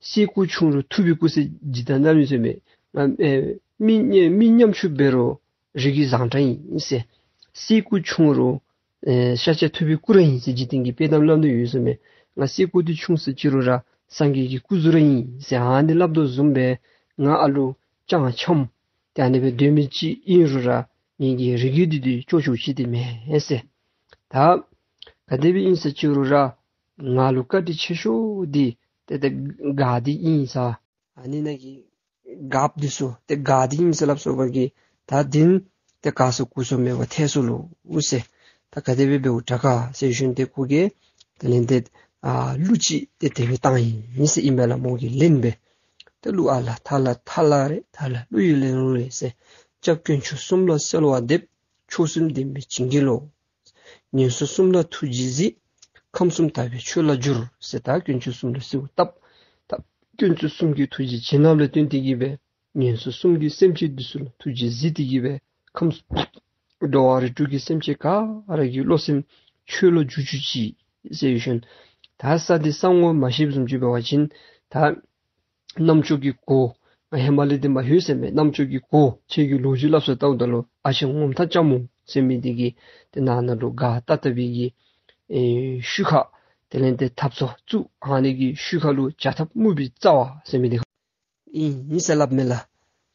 སེ་སྐུ་ཆུང་རུང་ཐུབ་པའི་སྐུ་ཟེར་ཇི་ལྟར་ན་ཨིན་ཟེར་མས། ང་ཨེ་མི་མི་ཉམ་ཆུང་འབད་རུང་རིགས་ཀྱི་བཟང་དྲགས་ཨིན་ཟེར། སེ་སྐུ་ཆུང་རུང་ ཨེ་ཤཱཀྱ་ཐུབ་པའི་སྐུ་ར་ཨིན་ཟེར་འཇིག་རྟེན་གྱི་དཔེ་གཏམ་སླབ་ནི་ཡོད་ཟེར་མས། ང་སེར་ཀོ་འདི་ཆུང་ཟེར་ཅི་རུང་ར་སངས་རྒྱས་ཀྱི་སྐུ་གཟུགས་ར་ཨིན་ཟེར་ཨ་ནི་སླབ་དོ་བཟུམ་སྦེ་ང་ཨ་ལུ་ཅང་འཁྱམས་ཏེ་ཨ་ནི་སྦེ་སྡོད་མི་ཅིག་ཨིན་རུང་ར་ངེ་གི་རིགས་རྒྱུད་འདི་ཏེ་ཅོག་ཅོག་ཅིག་འདི་མེན་ཟེར། ད་ག་དེ་སྦེ་ཨིན་ཟེར་ཅི་རུང་ར་ང་ལུ་བཀའ་དྲིན་ཆེ་ཤོས་འདི་ཏེ་ཏེ་སྒར་འདི་ཨིན་ཟེར། ཨ་ནི་ནང་གི་སྒརཔ་འདི་ཚུ་ཏེ་སྒར་འདི་ཨིན་ཟེར་སླབ་སོ་བ་གི་ད་འདི་ཏེ་ག་སོ་གོ་སོ་མེད་པར་ཐལ་སོ་ལོ་ཟེར། ད་ག་དེ་སྦེ་འབདཝ་དྲག་ག་ཟེར་ཞིནམ་ཏེ་ཁོ་གིས་དེ་ལས་ཏེ་ཨ་གླུ་ཅིག་ཏེ་དེ་སྦེ་བཏང་ཡི་ཟེར་ཨིན་པས་ལགས། མོ་གིས་ལེན་སྦེ་ཏེ་གླུ་ཨ་ལ་ཐ་ལ་ཐ་ལ་རེད། ཐ་ལ་གླུ་ཡི་ལེན་རུང་རེད་ཟེར། སྐྱབས་དཀོན་མཆོག་གསུམ་ལ་གསོལ་བ་འདེབས། མཆོག་གསུམ་ལྡན་པའི་བྱིན་གྱིས་རློབས། ངན་སོང་གསུམ་ལ་ཐུགས་རྗེས་གཟིགས། ཁམས་གསུམ་དག་པའི་ཆོས་ལ་སྦྱོར། ཟེར་ད་དཀོན་མཆོག་གསུམ་ལ་གསོལཝ་བཏབ། ད་དཀོན་མཆོག་གསུམ་གྱི་ཐུགས་རྗེ་བྱིན་རླབས་ལ་བརྟེན་ཏེ་གིས་སྦེ་ངན་སོང་གསུམ་གྱི་སེམས་ཅན་འདི་ཚུ་ལུ་ཐུགས་རྗེས་གཟིགས་ཏེ་གིས་སྦེ་ཁམས་གསུམ་འགྲོ་བ་རིགས་དྲུག་གི་སེམས་ཅན་ག་ར་གི་བློ་སེམས་ཆོས་ལུ་འཇུག་བཅུག་ཅིག་ཟེར་ཞིནམ་ད་ས་འདི་ས་ངོ་མ་ཤེསཔ་བཟུམ་ཅིག་འབད་བ་ཅིན་ད་རྣམ་ཅོ་གི་སྒོ་ང་ཧེ་མ་ལས་འདི་མ་ལྷོད་ཟེར་མས། རྣམ་ཅོ་གི་སྒོ་ཁྱེད་ཀྱི་ལོ་རྒྱུས་སླབ་ས་བལྟཝ་ད་ལུ་ཨ་ཆེན་ངོ་མཐའ་ལྕམ་མོ་ཟེར་མི་འདི་གི་ཏེ་ནང་ན་ལུ་སྒར་བཏབ་བཏབ་པའི་གི་ཨེ་ཤུལ་ཁ་དེ་ལས་ཏེ་ཐབ་ཚང་བཙུགས་ཨ་ནི་གི་ཤུལ་ཁ་ལུ་བྱ་ཐབ་སྨུག་པའི་རྩ་བ་ཟེར་མི་འདི་ཨིན་ཟེར་སླབ་མས་ལགས།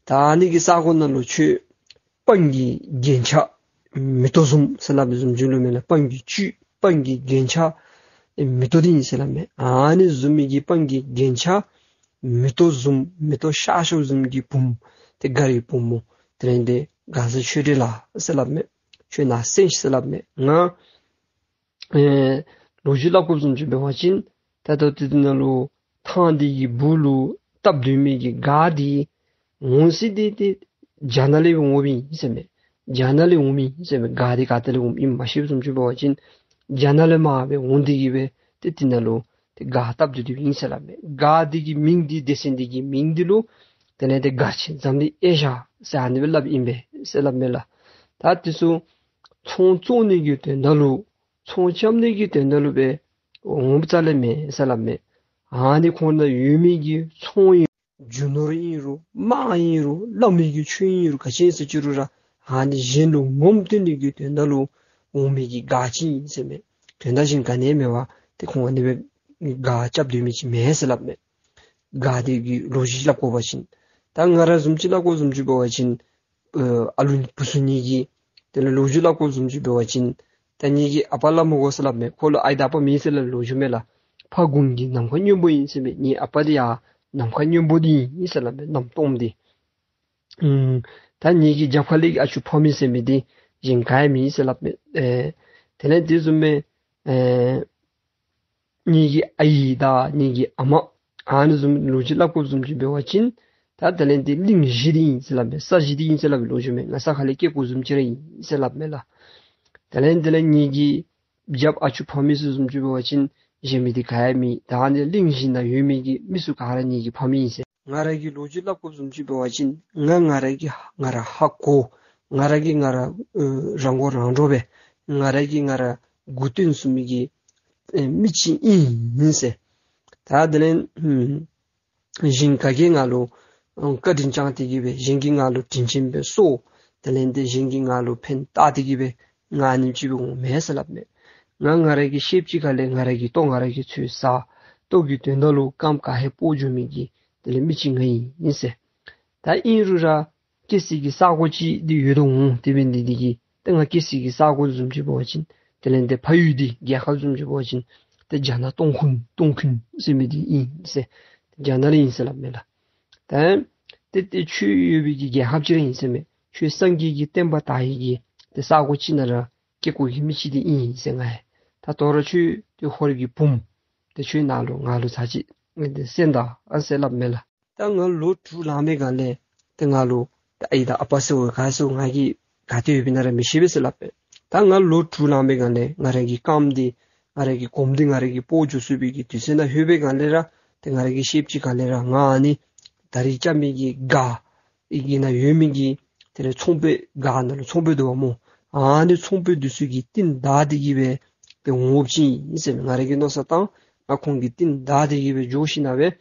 ད་ཨ་ནི་གི་ས་གོ་ནང་ལུ་ཁྱོད་སྤང་གི་རྒྱན་ཆ་མེ་ཏོག་བཟུམ་ཟེར་སླབ་བཟུམ་ཅིག་ལུ་མས་ལགས། སྤང་གི་བཅུད་སྤང་གི་རྒྱན་ཆ་མེ་ཏོག་འདི་ཨིན་ཟེར་སླབ་མས། ཨ་ནི་བཟུམ་མའི་གི་སྤང་གི་རྒྱན་ཆ་མེ་ཏོག་བཟུམ་མེ་ཏོག་ཤར་ཤརཝ་བཟུམ་གྱི་བུམོ་ཏེ་སྒར་རི་བུམོ་དེ་ལས་ཏེ་མགར་བཟའ་ཆོས་སྒྲོན་ལགས་ཟེར་སླབ་མས། ཁྱོད་ནཱ་གསན་ཤིག་ཟེར་སླབ་མས། ང་ཨེ་ལོ་རྒྱུས་སླབ་དགོཔ་བཟུམ་ཅིག་འབད་བ་ཅིན་ད་ལྟོ་དེ་དེ་ནང་ལུ་ཐང་འདི་གི་སྦུག་ལུ་བཏབ་སྡོད་མི་གི་སྒར་འདི་འོང་ས་འདི་ཏེ་རྒྱ་ནག་ལས་འོངམ་ཨིན་ཟེར་མས། རྒྱ་ནག་ལས་འོངམ་ཨིན་ཟེར་མས། སྒར་འདི་ག་ཏེ་ལས་འོངམ་ཨིན་མ་ཤེསཔ་བཟུམ་ཅིག་འབད་བ་ཅིན་རྒྱ་ནག་ལས་མར་སྦེ་འོང་སྟེ་གིས་སྦེ་ཏེ་དེ་ནང་ལུ་ཏེ་སྒར་བཏབ་སྡོད་སྡོདཔ་ཨིན་ཟེར་སླབ་མས། སྒར་འདི་གི་མིང་འདི་སྡེ་ཚན་འདི་གི་མིང་འདི་ལུ་དེ་ལས་ཏེ་སྒར་ཆེན་འཛམ་གླིང་ཨེ་ཤ་ཟེར་ཨ་ནི་སྦེ་སླབ་ཨིན་པས་ཟེར་སླབ་མས་ལགས། ད་འདི་ཚུ་ཚོང་བཙོང་ནི་གི་དོན་དག་ལུ་ཚོང་རྐྱབ་ནི་གི་དོན་དག་ལུ་སྦེ་འོངམ་རྩ་ལས་མེན་ཟེར་སླབ་མས། ཨ་ནི་ཁོང་ནང་ཡོད་མི་གི་ཚོང་ཡང་རྒྱུ་ནོར་ཨིན་རུང་དམག་ཨིན་རུང་བླམ་གི་ཆོས་ཨིན་རུང་ག་ཅི་ཨིན་ཟེར་ཅི་རུང་ར་ཨ་ནི་གཞན་ལུ་ངོམ་སྟོན་ནི་གི་དོན་དག་ལུ་འོང་མི་གི་སྒར་ཅིག་ཨིན་ཟེར་མས། དོན་དག་གཞན་ག་ནི་ཡང་མེད་པར་ཏེ་ཁོང་ཨ་ནི་སྦེ་སྒར་རྐྱབ་སྡོད་མི་ཅིག་མེན་ཟེར་སླབ་མས། སྒར་འདི་གི་ལོ་རྒྱུས་སླབ་དགོ་པ་ཅིན་ད་ང་ར་བཟུམ་ཅིག་སླབ་དགོཔ་བཟུམ་ཅིག་འབད་བ་ཅིན་ཨ་ཨ་ལུ་བུ་ཚུ་གཉིས་ཀྱི་དེ་ལས་ལོ་རྒྱུས་སླབ་དགོཔ་བཟུམ་ཅིག་འབད་བ་ཅིན་ད་ངེ་གི་ཨ་པ་སླབ་མི་དགོ་ཟེར་སླབ་མས། ཁོ་ལུ་ཨའི་དང་ཨ་པ་མེད་ཟེར་སླབ་ལོ་རྒྱུས་མས་ལགས། ཕ་དགུང་གི་ནམ་མཁའ་སྔོན་པོ་ཨིན་ཟེར་མས། ངེའི་ཨ་པ་འདི་ཡང་ནམ་མཁའ་སྔོན་པོ་འདི་ཨིན་ཟེར་སླབ་མས། གནམ་སྟོངམ་འདི། ཨུམ་ད་ངེ་གི་རྒྱབ་ཁ་ལས་ཀྱི་ཨ་ཅོ་ཕ་མེས་ཟེར་མི་འདི་གཞན་ག་ཡང་མེད་ཟེར་སླབ་མས། ཨེ་དེ་ལས་དེ་བཟུམ་མའི་ཨེ་ངེ་གི་ཨའི་དང་ངེ་གི་ཨ་མ་ཨ་ནི་བཟུམ་ལོ་རྒྱུས་སླབ་དགོཔ་བཟུམ་ཅིག་འབད་བ་ཅིན་ད་དེ་ལས་འདི་གླིང་བཞི་འདི་ཨིན་ཟེར་སླབ་མས། ས་བཞི་འདི་ཨིན་ཟེར་སླབ་པའི་ལོ་རྒྱུས་མས། ང་ས་ཁ་ལས་སྐྱེ་དགོཔ་བཟུམ་ཅིག་ར་ཨིན་ཟེར་སླབ་མས་ལགས། དེ་ལས་དེ་ལས་ངེ་གི་རྒྱབ་ཨ་ཅོ་ཕ་མེས་ཚུ་བཟུམ་ཅིག་འབད་བ་ཅིན་གཞན་མི་འདི་ག་ཡང་མེད། ད་ཨ་ནི་གླིང་བཞི་ནང་ཡོད་མི་གི་མི་ཚུ་ག་ར་ངེ་གི་ཕ་མེས་ཨིན་ཟེར། ང་ར་གི་ལོ་རྒྱུས་སླབ་དགོཔ་བཟུམ་ཅིག་འབད་བ་ཅིན་ང་ང་ར་གི་ང་ར་ཧ་གོ། ང་ར་གི་ང་ར་ཨེ་རང་མགོ་རང་འདྲོངས་སྦེ་ང་ར་གི་ང་ར་མགུ་སྟོན་ཚུགས་མི་གི་ཨེ་མི་ཅིག་ཨིན་ཟེར། ད་དེ་ལས་ཨུམ་གཞན་ག་གིས་ང་ལུ་ཨ་བཀའ་དྲིན་བསྐྱངས་ཏེ་གིས་སྦེ་གཞན་གྱིས་ང་ལུ་དྲིན་ཆེན་སྦེ་གསོ། དེ་ལས་འདི་གཞན་གྱིས་ང་ལུ་ཕན་བཏགས་ཏེ་གིས་སྦེ་ང་ཨ་ནེམ་ཅིག་སྦེ་འོང་མེན་ཟེར་སླབ་མས། ང་ང་ར་གི་ཤེསཔ་ཅིག་ཁ་ལས་ང་ར་གི་ལྟོ་ང་ར་གིས་འཚོལ་ཟ། ལྟོ་གི་དོན་དག་ལུ་རྐངམ་ག་ཧེ་སྤོ་འགྱོ་མི་གི་དེ་ལས་མི་ཅིག་ང་ཨིན་ཟེར། ད་ཨིན་རུང་ར་སྐྱེ་སྲིད་ཀྱི་ས་གོ་ཅིག་འདི་ཡོད་དོ་འོང་། དེ་འབད་ནི་འདི་གིས་ཏེ་ང་སྐྱེ་སྲིད་ཀྱི་ས་གོ་བཟུམ་ཅིག་འབད་བ་ཅིན་དེ་ལས་འདི་ཕ་ཡུལ་འདི་རྒྱལ་ཁབ་བཟུམ་ཅིག་འབད་བ་ཅིན་ཏེ་རྒྱ་ནག་སྟོང་ཁུན་སྟོང་ཁུན་ཟེར་མི་འདི་ཨིན་ཟེར། རྒྱ་ནག་ལས་ཨིན་ཟེར་སླབ་མས་ལགས། ད་ཏེ་ཏེ་ཆོས་ཡོད་པའི་གི་རྒྱལ་ཁབ་ཅིག་ར་ཨིན་ཟེར་མས། ཆོས་སངས་རྒྱས་ཀྱི་བསྟན་པ་དར་ཡི་གི་ཏེ་ས་གོ་ཅིག་ནང་ར་སྐྱེ་དགོ་གི་མི་ཅིག་འདི་ཨིན་ཟེར། ང་ཡང་ད་ལྟོ་ར་ཁྱོད་ཏེ་ཧོར་གྱི་བུམོ་ཏེ་ཁྱོད་ནཱ་ལུ་ང་ལུ་ཚར་ཅིག་ཏེ་གསན་ད་ཨ་ཟེར་སླབ་མས་ལགས། ད་ང་ལོ་དྲུག་ལང་པའི་སྒང་ལས་ཏེ་ང་ལུ་ད་ཨའི་དང་ཨ་པ་ཟེར་བ་ག་ཟེར་བ་ང་གིས་ག་ཏེ་ཡོདཔ་ཨིན་ན་ར་མི་ཤེས་པས་ཟེར་སླབ་མས། ད་ང་ལོ་དྲུག་ལང་པའི་སྒང་ལས་ང་ར་གི་རྐངམ་འདི་ང་ར་གི་གོམ་འདི་ང་ར་གིས་སྤོ་འགྱོ་ཚུགས་པའི་གི་དུས་ཚོད་ནང་ལྷོད་པའི་སྒང་ལས་ར་ཏེ་ང་ར་གི་ཤེསཔ་ཅིག་ཁ་ལས་ར་ང་ཨ་ནི་ད་རིས་རྐྱབ་མི་གི་སྒར་ཨི་གི་ནང་ཡོད་མི་གི་དེ་ལས་ཚོང་དཔོན་སྒར་ནང་ལུ་ཚོང་དཔོན་འདུག་པ་སྨོ། ཨ་ནི་ཚོང་དཔོན་འདི་ཚུ་གི་རྟིང་བདའ་སྟེ་གིས་སྦེ་ཏེ་འོངམ་ཅིག་ཨིན་ཟེར་མས། ང་ར་གིས་མནོ་བསམ་བཏང་ང་ཁོང་གི་རྟིང་བདའ་སྟེ་གིས་སྦེ་འགྱོ་ཞིནམ་ལས་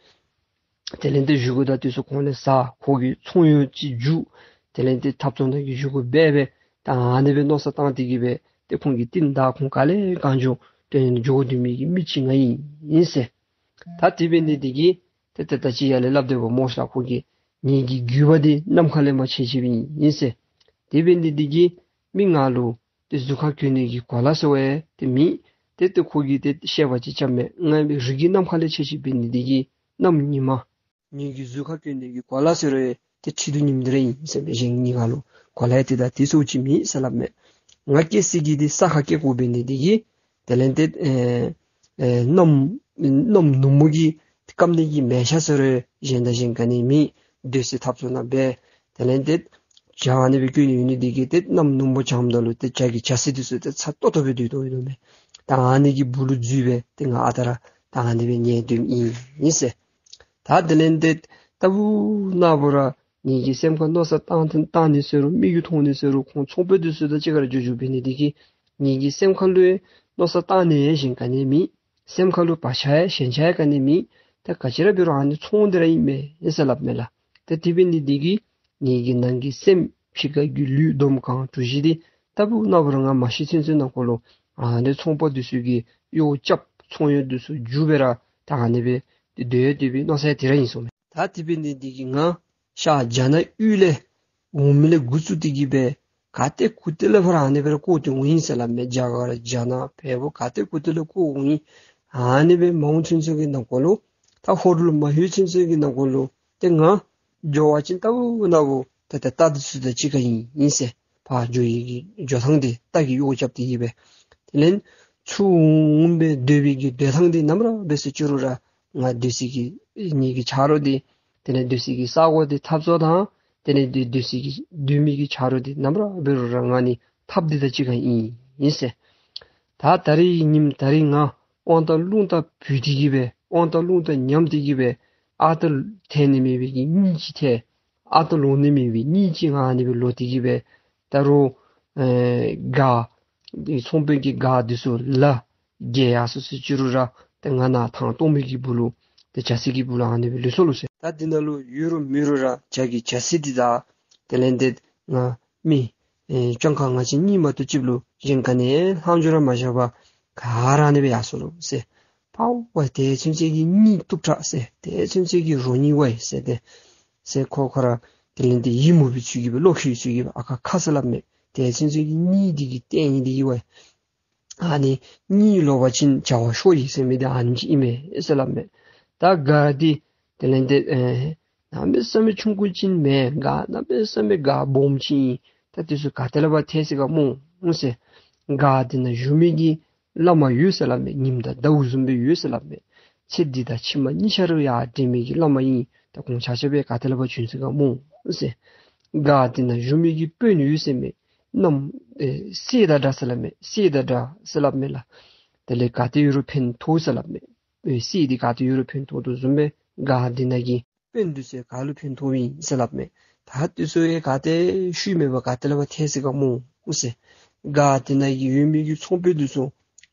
དེ་ལས་ཏེ་བཞེས་སྒོ་དང་དེ་ཚུ་ཁོང་ལས་ཟ། ཁོ་གི་ཚོང་ཡོང་ཅིག་རྒྱུག། དེ་ལས་ཏེ་ཐབ་ཚང་ནང་གི་བཞེས་སྒོ་འབད་སྦེ་ད་ཨ་ནི་སྦེ་མནོ་བསམ་བཏང་སྟེ་གིས་སྦེ་ ཏེ་ཁོང་གི་རྟིང་བདའ་ཁོང་ག་ལས་གང་འགྱོ་ཏེ་འགྱོ་སྡོད་མི་གི་མི་ཅིག་ང་ཨིན་ཟེར། ད་དེ་འབད་ནི་འདི་གིས་ཏེ་ཏེ་ད་ཅི་ཡར་ལས་སླབ་སྡོདཔ་སྨོ་ཤ་ཁོ་གིས་ངེ་གི་རྒྱུད་པ་འདི་ནམ་མཁའ་ལས་མར་ཆད་ཆདཔ་ཨིན་ཟེར། དེ་འབད་ནི་འདི་གིས་མི་ང་ལུ་ཏེ་གཟུགས་ཁར་གྱོན་ནི་གི་གོ་ལ་ཟེར་བ་ཡང་ཏེ་མེད། ཏེ་ཏེ་ཁོ་གིས་ཏེ་བཤད་པ་ཅིག་རྐྱབ་མས། ང་རིགས་ཀྱི་ནམ་མཁའ་ལས་ཆད་ཆདཔ་འབད་ནི་འདི་གིས་གནམ་ཉིན་མ་ངེ་གི་གཟུགས་ཁར་གྱོན་ནི་གི་གོ་ལ་ཟེར་རུང་ཏེ་ཁྲི་གདུགས་ཉིམ་འདི་ར་ཨིན་ཟེར་མས། གཞན་ངེ་ག་ལུ་གོ་ལ་ཡང་ཏེ་ད་དེ་ཚུ་ཅིག་མེད་ཟེར་སླབ་མས། ང་སྐྱེ་སྲིད་ཀྱི་འདི་ས་ཁར་སྐྱེ་དགོཔ་འབད་ནི་འདི་གིས་དེ་ལས་ཏེ་ཨེ་ཨེ་གནམ་གནམ་ནུབ་མོ་གིས་སྐམ་ནི་གི་མལ་ཆ་ཟེར་རུང་གཞན་དང་གཞན་ག་ནི་མེད། སྡོད་སའི་ཐབ་ཚང་ནང་སྦེ་དེ་ལས་ཏེ་བྱ་ཨ་ནི་སྦེ་གྱོན་ནི་ཡོད་ནི་འདི་གིས་ཏེ་གནམ་ནུབ་མོ་འཆམ་ད་ལུ་ཏེ་བྱ་གི་བྱ་སྲིད་འདི་ཚུ་ཏེ་ཚ་ཏོག་ཏོ་སྦེ་སྡོད་དོ་ཡོད་དོ་མས། ད་ཨ་ནི་གི་སྦུག་ལུ་འཛུལ་སྦེ་ཏེ་ང་ཨ་རྟག་ར་ད་ཨ་ནི་སྦེ་ཉལ་སྡོདཔ་ཨིན་ཟེར། ད་དེ་ལས་ཏེ་ལྟ་བུ་ན་བུ་ར་ངེ་གི་སེམས་ཁར་མནོ་བསམ་བཏང་བཏང་ནི་ཟེར་རུང་མིག་གིས་མཐོང་ནི་ཟེར་རུང་ཁོང་ཚོང་དཔོན་འདི་ཚུ་དང་གཅིག་ཁར་འགྱོ་འགྱོཝ་འབད་ནི་འདི་གིས་ངེ་གི་སེམས་ཁར་ལུ་མནོ་བསམ་བཏང་ནི་ཡང་གཞན་ག་ནི་མེད། སེམས་ཁར་ལུ་བག་ཆགས་ཡང་ཞེན་ཆགས་ཡང་ག་ནི་མེད། ད་ག་ཅི་ར་འབད་རུང་ཨ་ནི་ཚོང་འདི་ར་ཨིན་མས་ཟེར་སླབ་མས་ལགས། ད་དེ་འབད་ནི་འདི་གིས་ངེ་གི་ནང་གི་སེམས་ཕྱི་ཁ་གི་ལུས་འདོམ་གང་གྲུ་བཞི་འདི་ལྟ་བུ་ན་བུ་ར་ང་མ་ཤི་ཚུན་ཚོད་ནང་འཁོད་ལུ་ཨ་ནི་ཚོང་པ་འདི་ཚུ་གིས་གཡོག་རྐྱབ། ཚོང་གཡོག་འདི་ཚུ་རྒྱུག་སྦེ་ར་ད་ཨ་ནི་སྦེ་སྡོད་སྡོད་པའི་མནོ་བསམ་དེ་ར་ཨིན་ཟེར་མས། ད་དེ་འབད་ནི་འདི་གིས་ང་ཤར་རྒྱ་ནག་ཡུལ་ལས་འོང་མི་ལས་འགོ་བཙུགས་ཏེ་གི་སྦེ་ག་ཏེ་གུ་ཏེ་ལས་ཕར་ཨ་ནི་སྦེ་ར་བཀོ་སྟེ་འོང་ཡི་ཟེར་སླབ་མས། རྒྱ་གར་རྒྱ་ནག་བལ་པོ་ག་ཏེ་གུ་ཏེ་ལས་བཀོ་འོང་ཡི། ཨ་ནི་སྦེ་མ་འོང་ཚུན་ཚོད་ཀྱི་ནང་འཁོད་ལུ་ད་ཧོར་ལུ་མ་ལྷོད་ཚུན་ཚོད་ཀྱི་ནང་འཁོད་ལུ་ཏེ་ང་འགྱོ་བ་ཅིན་ལྟ་བུ་ན་བུ་ད་ད་རྟ་འདི་ཚུ་དང་གཅིག་ཁར་ཨིན་ཨིན་ཟེར། ཕར་འགྱོ་ཡི་གི་འགྱོ་ཐངས་འདི་རྟ་གིས་གཡོག་རྐྱབ་སྟེ་གི་སྦེ་དེ་ལས་ཚུར་འོང་སྦེ་སྡོད་པའི་གི་སྡོད་ཐངས་འདི་ནམ་ར་འབད་ཟེར་ཅི་རུང་ར་ང་སྡོད་སའི་གི་ངེ་གི་ཆ་རོགས་འདི་དེ་ལས་སྡོད་སའི་གི་ས་གོ་འདི་འཐབ་རྩོད་དང་དེ་ལས་སྡོད་སྡོད་སའི་གི་སྡོད་མི་གི་ཆ་རོགས་འདི་ནམ་ར་འབད་རུང་ར་ང་ནི་ཐབས་འདི་དང་གཅིག་ཁར་ཨིན་ཨིན་ཟེར། ད་ད་རིས་ཉིནམ་ད་རིས་ང་དབང་ཐང་རླུང་རྟ་བུད་དེ་གི་སྦེ་དབང་ཐང་རླུང་རྟ་ཉམས་ཏེ་གི་སྦེ་ཨ་རྟག་ཐལ་ནི་མེད་པའི་གི་གཉིད་ཅིག་ཐལ། ཨ་རྟག་ལོག་ནི་མེད་པའི་གཉིད་ཅིག་ང་ཨ་ནི་སྦེ་ལོག་སྟེ་གི་སྦེ་ད་རུང་ཨེ་སྒར་འདི་ཚོང་དཔོན་གྱི་སྒར་འདི་ཚུ་ལ་རྒྱལ་ཡར་སོ་ཟེར་ཅི་རུང་ར་ཏེ་ང་ནཱ་ཐང་སྟོང་པའི་གི་སྦུག་ལུ་ཏེ་བྱ་སྲིད་ཀྱི་སྦུག་ལུ་ཨ་ནི་སྦེ་ལུས་སོ་ལོ་ཟེར། ད་འདི་ནང་ལུ་ཡོད་རུང་མེད་རུང་ར་བྱ་གི་བྱ་སྲིད་འདི་དང་དེ་ལས་ཏེ་ང་མི་ཨེ་སྤྱང་ཀ་ང་བཅས་གཉིས་མ་གཏོགས་ཅིག་ལུ་གཞན་ག་ནི་ལྷག་འཕྲོ་ར་མ་བཞག་པར་ག་ར་ཨ་ནི་སྦེ་ཡར་སོ་ལོ་ཟེར། པའོ་ཝའི་དེ་ཚུན་ཚོད་ཀྱི་གཉིད་སྟུག་དྲགས་ཟེར། དེ་ཚུན་ཚོད་ཀྱི་རོ་གཉིད་ཝའི་ཟེར་ཏེ་ཟེར་ཁོ་ཁོ་ར་དེ་ལས་ཏེ་ཡིད་མུག་པའི་ཚུལ་གྱིས་སྦེ་བློ་ཁེལ་བའི་ཚུལ་གྱིས་སྦེ་ཨ་ཁ་ཁ་ཟེར་སླབ་མས། དེ་ཚུན་ཚོད་ཀྱི་གཉིད་འདི་གི་ལྟས་ངན་འདི་གིས་ཝའི་ཨ་ནི་གཉིད་ལོག་པ་ཅིན་བྱ་བ་ཤོར་ཡི་ཟེར་མི་འདི་ཨ་ནེམ་ཅིག་ཨིན་མས་ཟེར་སླབ་མས། ད་སྒར་འདི་དེ་ལས་ཏེ་ཨེ་གནམ་མེད་ས་མེད་ཆུང་ཀུ་ཅིག་མེན། སྒར་གནམ་མེད་ས་མེད་སྒར་སྦོམ་ཅིག་ཨིན། ད་འདི་ཚུ་ག་ཏེ་ལས་ཕར་ཐལ་སོང་ག་སྨོ་ཟེར། སྒར་འདི་ནང་བཞུགས་མི་གི་བླ་མ་ཡོད་ཟེར་སླབ་མས། ཉིམ་དང་ཟླཝ་བཟུམ་སྦེ་ཡོད་ཟེར་སླབ་མས། ཚེ་འདི་དང་ཕྱི་མ་གཉིས་ཆ་ར་ཡར་འདྲེན་མི་གི་བླ་མ་ཨིན། ད་ཁོང་ཆ་ཁྱབ་སྦེ་ག་ཏེ་ལས་ཕར་བྱོན་སོང་ག་སྨོ་ཟེར། སྒར་འདི་ནང་བཞུགས་མི་གི་དཔོན་ཡོད་ཟེར་མས། གནམ་ཨེ་གསེར་དང་འདྲ་ཟེར་སླབ་མས། གསེར་དང་འདྲ་ཟེར་སླབ་མས་ལགས། དེ་ལས་ག་ཏེ་ཡོད་རུང་ཕན་ཐོགས་ཟེར་སླབ་མས། ཨེ་གསེར་འདི་ག་ཏེ་ཡོད་རུང་ཕན་ཐོགས་དོ་བཟུམ་སྦེ་སྒར་འདི་ནང་གི་དཔོན་འདི་ཚུ་ག་ལུ་ཕན་ཐོགས་མི་ཨིན་ཟེར་སླབ་མས། ད་འདི་ཚུ་ཡང་ག་ཏེ་ཤུལ་མེད་པར་ག་ཏེ་ལས་ཕར་ཐལ་སོང་ག་སྨོ་ཟེར། སྒར་འདི་ནང་གི་ཡོད་མི་གི་ཚོང་དཔོན་འདི་ཚུ་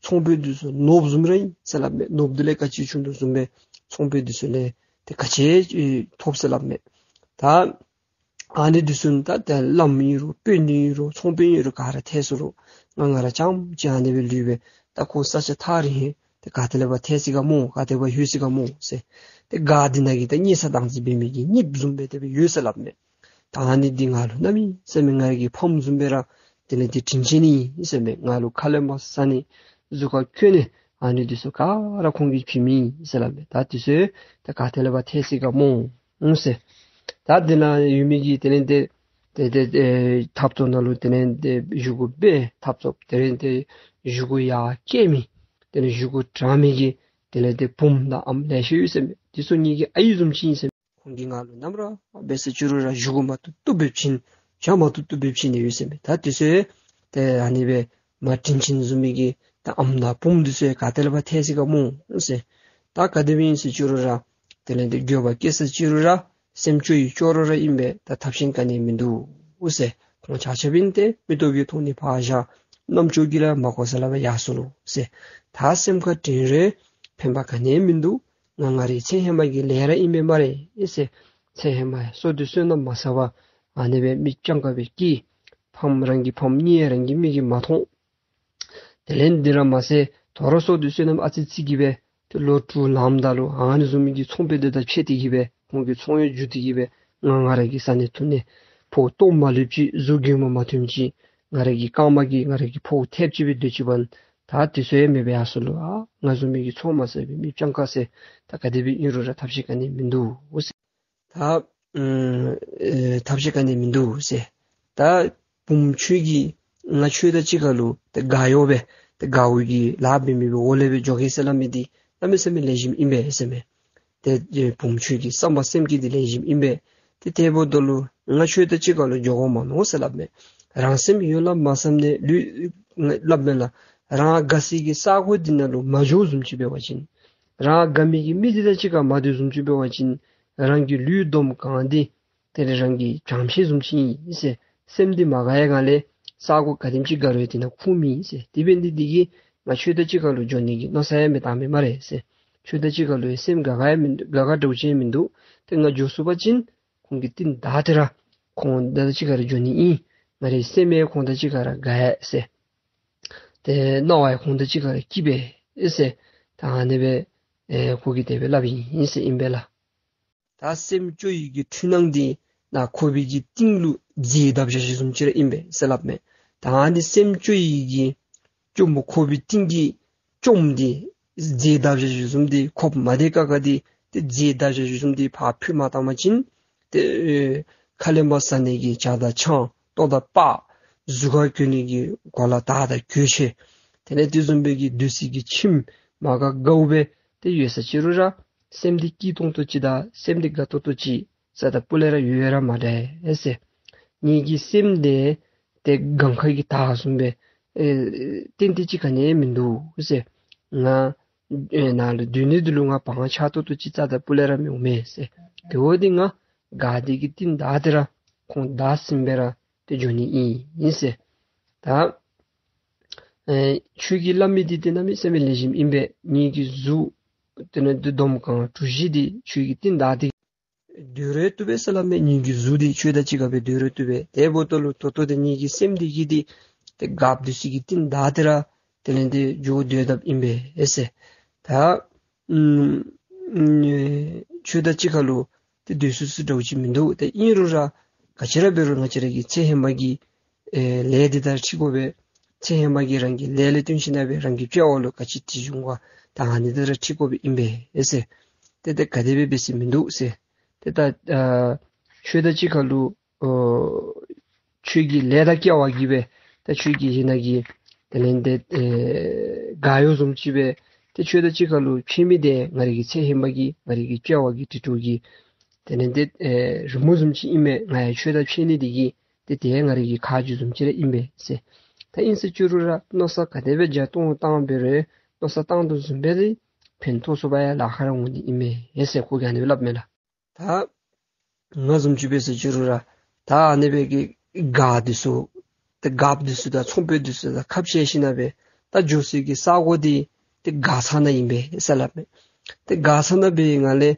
ཚོང་དཔོན་འདི་ཚུ་ནོར་བུ་བཟུམ་ར་ཨིན་ཟེར་སླབ་མས། ནོར་བུ་འདི་ལས་ག་ཅི་བྱུང་དོ་བཟུམ་སྦེ་ཚོང་དཔོན་འདི་ཚུ་ལས་ཏེ་ག་ཅི་ཨེ་ཐོབ་ཟེར་སླབ་མས། ད་ཨ་ནི་འདི་ཚུ་ད་ད་བླམ་ཨིན་རུང་དཔོན་ཨིན་རུང་ཚོང་དཔོན་ཨིན་རུང་ག་ར་ཐལ་སོ་ལོ། ང་ང་ར་རྐྱངམ་ཅིག་ཨ་ནི་སྦེ་ལུས་པས། ད་ཁོ་ས་ཆ་ཐག་རིང་ཧེ། ཏེ་ག་ཏེ་ལས་ཕར་ཐལ་སོང་ག་སྨོ། ག་ཏེ་ཕར་ལྷོད་སོང་ག་སྨོ་ཟེར། ཏེ་སྒར་འདི་ནང་གི་ད་ཉལ་ས་དང་ཅིག་འབད་མི་གི་གཉིད་བཟུམ་སྦེ་དེ་སྦེ་ཡོད་ཟེར་སླབ་མས། ད་ཨ་ནི་འདི་ང་ལུ་གནམ་མེད་ས་མེད་ང་རའི་གི་ཕམ་བཟུམ་སྦེ་ར་དེ་ལས་ཏེ་དྲིན་ཆེན་ཨིན་ཟེར་མས། ང་ལུ་ཁ་ལས་མར་ཟ་ནི་གཟུགས་ཁར་གྱོན་ནི་ཨ་ནི་འདི་ཚུ་ག་ར་ཁོང་གིས་བྱིན་མི་ཨིན་ཟེར་སླབ་མས། ད་འདི་ཚུ་ད་ག་ཏེ་ལས་ཕར་ཐལ་སོང་ག་སྨོ་ཟེར། ད་འདི་ནང་ཡོད་མི་གི་དེ་ལས་ཏེ་ཏེ་ཏེ་ཨེ་འཐབ་རྩོད་ནང་ལུ་དེ་ལས་ཏེ་བཞེས་སྒོ་འབད་འཐབ་རྩོད་དེ་ལས་ཏེ་བཞེས་སྒོ་ཡར་བཀལ་མི་དེ་ལས་བཞེས་སྒོ་དྲང་མི་གི་དེ་ལས་ཏེ་བུམོ་དང་ཨམ་ལེ་ཤ་ཡོད་ཟེར་མས། འདི་ཚུ་ངེ་གི་ཨའི་བཟུམ་ཅིག་ཨིན་ཟེར་མས། ཁོང་གིས་ང་ལུ་ནམ་ར་འབད་ཟེར་ཅི་རུང་ར་བཞེས་སྒོ་མ་བཏུབ་བཏུབ་སྦེ་བྱིན། ཇ་མ་བཏུབ་བཏུབ་སྦེ་བྱིན་ནི་ཡོད་ཟེར་མས། ད་འདི་ཚུ་ཏེ་ཨ་ནི་སྦེ་མ་དྲིན་ཆེན་བཟུམ་མའི་གི་ད་ཨམ་དང་བུམོ་འདི་ཚུ་ག་ཏེ་ལས་ཕར་ཐལ་སོང་ག་སྨོ་ཟེར། ད་ག་དེ་སྦེ་ཨིན་ཟེར་ཅི་རུང་ར་དེ་ལས་ཏེ་འགྱོད་པ་སྐྱེ་ཟེར་ཅི་རུང་ར་སེམས་སྐྱོ་ཡི་སྐྱོ་རོགས་ར་ཨིན་པས། ད་ཐབས་གཞན་ག་ནི་མིན་འདུག་ཟེར། ཁོང་ཆ་ཁྱབ་ཨིན་ཏེ་མིག་ཏོ་གིས་མཐོང་ནི་ཕར་བཞག། རྣམ་ཅོ་གིས་ར་མ་གོ་ས་ལས་ཕར་ཡར་སོ་ལོ་ཟེར། ད་སེམས་ཁར་དྲན་རུང་ཕན་པ་ག་ནི་མིན་འདུག། ང་ང་རའི་ཚེ་ཧེ་མ་གི་ལས་ར་ཨིན་མས་སྨ་རེ་ཟེར། ཚེ་ཧེ་མ་བསོད་བདེ་བསོད་ནམས་མ་བསགས་པར་ཨ་ནི་སྦེ་མི་སྤྱང་ཀ་སྦེ་སྐྱེས། ཕམ་རང་གི་ཕམ་གཉིད་རང་གི་མིག་གིས་མ་མཐོང་། དེ་ལས་འདི་ར་མ་ཚད་དོ་རུང་སོ་དེ་བསོད་ནམས་ཨ་ཙི་ཅིག་གིས་སྦེ་ཏེ་ལོ་དྲུག་ལངམ་ད་ལུ་ཨ་ནི་བཟུམ་མའི་གི་ཚོང་པའི་སྡེ་དང་ཕྱད་དེ་གིས་སྦེ་ཁོང་གི་ཚོང་ཡོད་བསྒྱུར་ཏེ་གིས་སྦེ་ང་ང་ར་གི་ས་གནས་ཐུག་ནས་ཕོཝ་སྟོངམ་མ་ལུསཔ་ཅིག་གཟུགས་གྱོངམ་མ་ཐོནམ་ཅིག་ང་ར་གི་རྐངམ་གིས་ང་ར་གི་ཕོཝ་ཐེབས་ཅིག་སྦེ་སྡོད་ཅི་བ་ད་དེ་ཚུ་ཡང་མེདཔ་སྦེ་ཡར་སོ་ལོ། ཨ་ང་བཟུམ་མའི་གི་ཚོང་མ་ཟེར་བའི་མི་སྤྱང་ཀ་ཟེར་ད་ག་དེ་སྦེ་ཨིན་རུང་ར་ཐབས་ཤེས་ག་ནི་མིན་འདུག་ཟེར། ད་ཨེ་ཐབས་ཤེས་ག་ནི་མིན་འདུག་ཟེར། ད་བུམོ་ཁྱོད་ཀྱིས་ང་ཁྱོད་དང་གཅིག་ཁར་ལུ་ཏེ་དགའ་ཡོད་པས། ཏེ་དགའ་བོ་གི་ལཱ་འབད་མི་སྦེ་འོག་ལས་སྦེ་འགྱོ་གེ་ཟེར་སླབ་མི་འདི་གནམ་མེད་ས་མེད་ལེགས་ཤོམ་ཨིན་པས་ཟེར་མས། ཏེ་བུམོ་ཁྱོད་ཀྱི་བསམ་པ་སེམས་བསྐྱེད་འདི་ལེགས་ཤོམ་ཨིན་པས། ཏེ་དེ་འབདཝ་ད་ལུ་ང་ཁྱོད་དང་གཅིག་ཁར་ལུ་འགྱོ་དགོ་མ་མནོ་ཟེར་སླབ་མས། རང་སེམས་ཡོད་ལ་མ་བསམ་ནས་ལུས་སླབ་མས་ལགས། རང་དགའ་སའི་གི་ས་གོ་འདི་ནང་ལུ་མ་འགྱོ་བཟུམ་ཅིག་འབད་བ་ཅིན་རང་དགའ་མི་གི་མི་འདི་དང་གཅིག་ཁར་མ་སྡོད་བཟུམ་ཅིག་འབད་བ་ཅིན་རང་གི་ལུས་འདོམ་གང་འདི་དེ་ལས་རང་གི་བྱམས་ཤིང་བཟུམ་ཅིག་ཨིན་ཟེར། སེམས་འདི་མ་དགའ་ཡང་ག་ལས་ས་གོ་ག་དེམ་ཅིག་དགའ་རུང་དེ་ནང་ཁུངས་མེད་ཟེར། དེ་འབད་ནི་འདི་གིས་ང་ཁྱོད་དང་གཅིག་ཁར་ལུ་འགྱོ་ནི་གི་མནོ་བསམ་ཡང་མི་བཏང་མི་སྨ་རེ་ཟེར། ཁྱོད་དང་གཅིག་ཁར་ལུ་ཡང་སེམས་དགའ་དགའ་ཡང་མིན་དགའ་དགའ་འདྲཝ་ཅིག་ཡང་མིན་འདུག། ཏེ་ང་འགྱོ་ཚུགས་པ་ཅིན་ཁོང་གི་རྟིང་བདའ་སྟེ་ར་ཁོང་དང་གཅིག་ཁར་ར་འགྱོ་ནི་ཨིན། ང་རའི་སེམས་ཡང་ཁོང་དང་གཅིག་ཁར་ར་དགའ་ཡི་ཟེར། ཏེ་སྣང་བ་ཡང་ཁོང་དང་གཅིག་ཁར་ར་སྐྱིད་པས་ཟེར། ད་ཨ་ནི་སྦེ་ཨེ་ཁོ་གིས་དེ་སྦེ་སླབ་ཨིན་ཟེར་ཨིན་པས་ལགས། ད་སེམས་སྐྱོ་བའི་གི་འཁྲུལ་སྣང་འདི་ནཱ་ཁོག་པའི་གི་གཏིང་ལུ་རྫས་བརྡབ་བཞག་བཞགཔ་བཟུམ་ཅིག་ར་ཨིན་པས་ཟེར་སླབ་མས། ད་ཨ་ནི་སེམས་སྐྱོ་བའི་གི་སྐྱོ་མོ་ཁོག་པའི་གཏིང་གི་སྐྱོ་མོ་འདི་རྫས་བརྡབ་བཞག་བཞགཔ་བཟུམ་འདི་ཁོགཔ་མ་བདེ་ཁག་ཁ་འདི་ཏེ་རྫས་བརྡབ་བཞག་བཞགཔ་བཟུམ་འདི་ཕར་ཕུད་མ་བཏང་པ་ཅིན་ཏེ་ཨེ་ཁ་ལས་མར་ཟ་ནི་གི་ཇ་དང་ཆང་ལྟོ་དང་སྤགས་གཟུགས་ཁར་གྱོན་ནི་གི་གོ་ལ་དར་དང་གོས་ཆེན་དེ་ལས་དེ་བཟུམ་སྦེ་གི་སྡོད་སའི་གི་ཁྱིམ་མ་དགའ་དགའཝ་སྦེ་ཏེ་ཡོད་ས་ཅིག་རུང་ར་སེམས་འདི་སྐྱིད་ཏོང་ཏོ་ཅིག་དང་སེམས་འདི་དགའ་ཏོག་ཏོ་ཅིག་རྩ་དང་སྤུ་ལས་ར་ཡོད་ར་མ་འདྲ་ཨེ་ཟེར། ངེ་གི་སེམས་འདི་ཏེ་སྒང་ཁ་གི་དར་བཟུམ་སྦེ་ཨེ་ཏན་ཏན་ཅིག་ག་ནི་ཡང་མིན་འདུག་ཟེར། ང་ཨེ་ནཱ་ལུ་སྡོད་ནི་འདི་ལུ་ང་བག་ཆགས་ཏོག་ཏོ་ཅིག་རྩ་དང་སྤུ་ལས་ར་མི་འོང་མས་ཟེར། དེ་འབདཝ་ད་ང་དགའ་བདེ་གི་རྟིང་བདའ་སྟེ་ར་ཁོང་བདའ་ཟིན་སྦེ་ར་ཏེ་འགྱོ་ནི་ཨིན་ཨིན་ཟེར། ད་ཨེ་ཁྱོད་ཀྱིས་སླབ་མི་འདི་ཏེ་གནམ་མེད་ས་མེད་ལེགས་ཤོམ་ཨིན་པས། ངེ་གི་གཟུགས་དེ་ལས་ཏེ་འདོམ་གང་གྲུ་བཞི་འདི་ཁྱོད་ཀྱིས་རྟིང་བདའ་སྟེ་སྡོད་རུང་བཏུབ་པས་ཟེར་སླབ་མས། ངེ་གི་གཟུགས་འདི་ཁྱོད་དང་གཅིག་ཁར་སྦེ་སྡོད་རུང་བཏུབ་པས། དེ་འབདཝ་ད་ལུ་ད་ལྟོ་འདི་ངེ་གི་སེམས་འདི་གིས་འདི་ཏེ་དགའཝ་འདི་ཚུ་གི་རྟིང་བདའ་སྟེ་ར་དེ་ལས་ཏེ་འགྱོ་སྡོད་དཔ་ཨིན་པས་ཨེ་ཟེར། ད་ཨམ་ཨམ་ཁྱོད་དང་གཅིག་ཁར་ལུ་ཏེ་སྡོད་ཚུགས་ཚུགས་འདྲཝ་ཅིག་མིན་འདུག། ཏེ་ཨིན་རུང་ར་ག་ཅི་ར་འབད་རུང་ང་བཅས་ར་གི་ཚེ་ཧེ་མ་གི་ཨེ་ལས་འདི་དང་འཁྲིལ་དགོ་པས། ཚེ་ཧེ་མ་གི་རང་གི་ལས་ལས་བརྟེན་ཞིན་ན་སྦེ་རང་གི་དཔྱལ་བ་ལུ་ག་ཅི་འདི་འབྱུང་ག་ད་ཨ་ནི་དང་ར་འཁྲིལ་དགོཔ་ཨིན་པས་ཨེ་ཟེར། ཏེ་ཏེ་ག་དེ་སྦེ་འབད་ས་མིན་འདུག་ཟེར། ཏེ་ད་ཨ་ཁྱོད་དང་གཅིག་ཁར་ལུ་ཨོ་ཁྱོད་ཀྱི་ལས་དང་སྐལ་བ་གིས་སྦེ་ད་ཁྱོད་ཀྱི་ཨ་ནཱ་གི་དེ་ལས་ཏེ་ཨེ་དགའ་ཡོདཔ་བཟུམ་ཅིག་སྦེ་ཏེ་ཁྱོད་དང་གཅིག་ཁར་ལུ་ཕྱད་མི་འདི་ང་རའི་གི་ཚེ་ཧེ་མ་གི་ང་རའི་གི་དཔྱལ་བ་གི་དྲི་གྲོགས་ཀྱི་དེ་ལས་ཏེ་ཨེ་རི་མོ་བཟུམ་ཅིག་ཨིན་མས། ང་ཡང་ཁྱོད་དང་ཕྱད་ནི་འདི་གིས་ཏེ་དེ་ང་རའི་གི་ཁ་རྗེ་བཟུམ་ཅིག་ར་ཨིན་པས་ཟེར། ད་ཨིན་ཟེར་ཅི་རུང་ར་མནོ་བསམ་ག་དེ་སྦེ་རྒྱ་སྟོང་བཏང་འབད་རུང་མནོ་བསམ་བཏང་དོ་བཟུམ་སྦེ་ར་ཕན་ཐོགས་ཚུགས་པར་ཡང་ལཱ་ཁག་ར་འོང་ནི་ཨིན་མས་ཟེར་ཁོ་གིས་ཨ་ནི་སྦེ་སླབ་མས་ལགས། ད་ང་བཟུམ་ཅིག་འབད་ཟེར་ཅི་རུང་ར་ད་ཨ་ནི་སྦེ་གི་དགའ་འདི་ཚུ་ཏེ་དགའཝ་འདི་ཚུ་དང་ཚོང་པའི་འདི་ཚུ་དང་ཁ་འཕྱལ་ཞིན་ན་སྦེ་ད་འགྱོ་སའི་གི་ས་གོ་འདི་ཏེ་དགའ་ས་ནང་ཨིན་པས་ཟེར་སླབ་མས། ཏེ་དགའ་ས་ནང་འབད་བའི་ངང་ལས་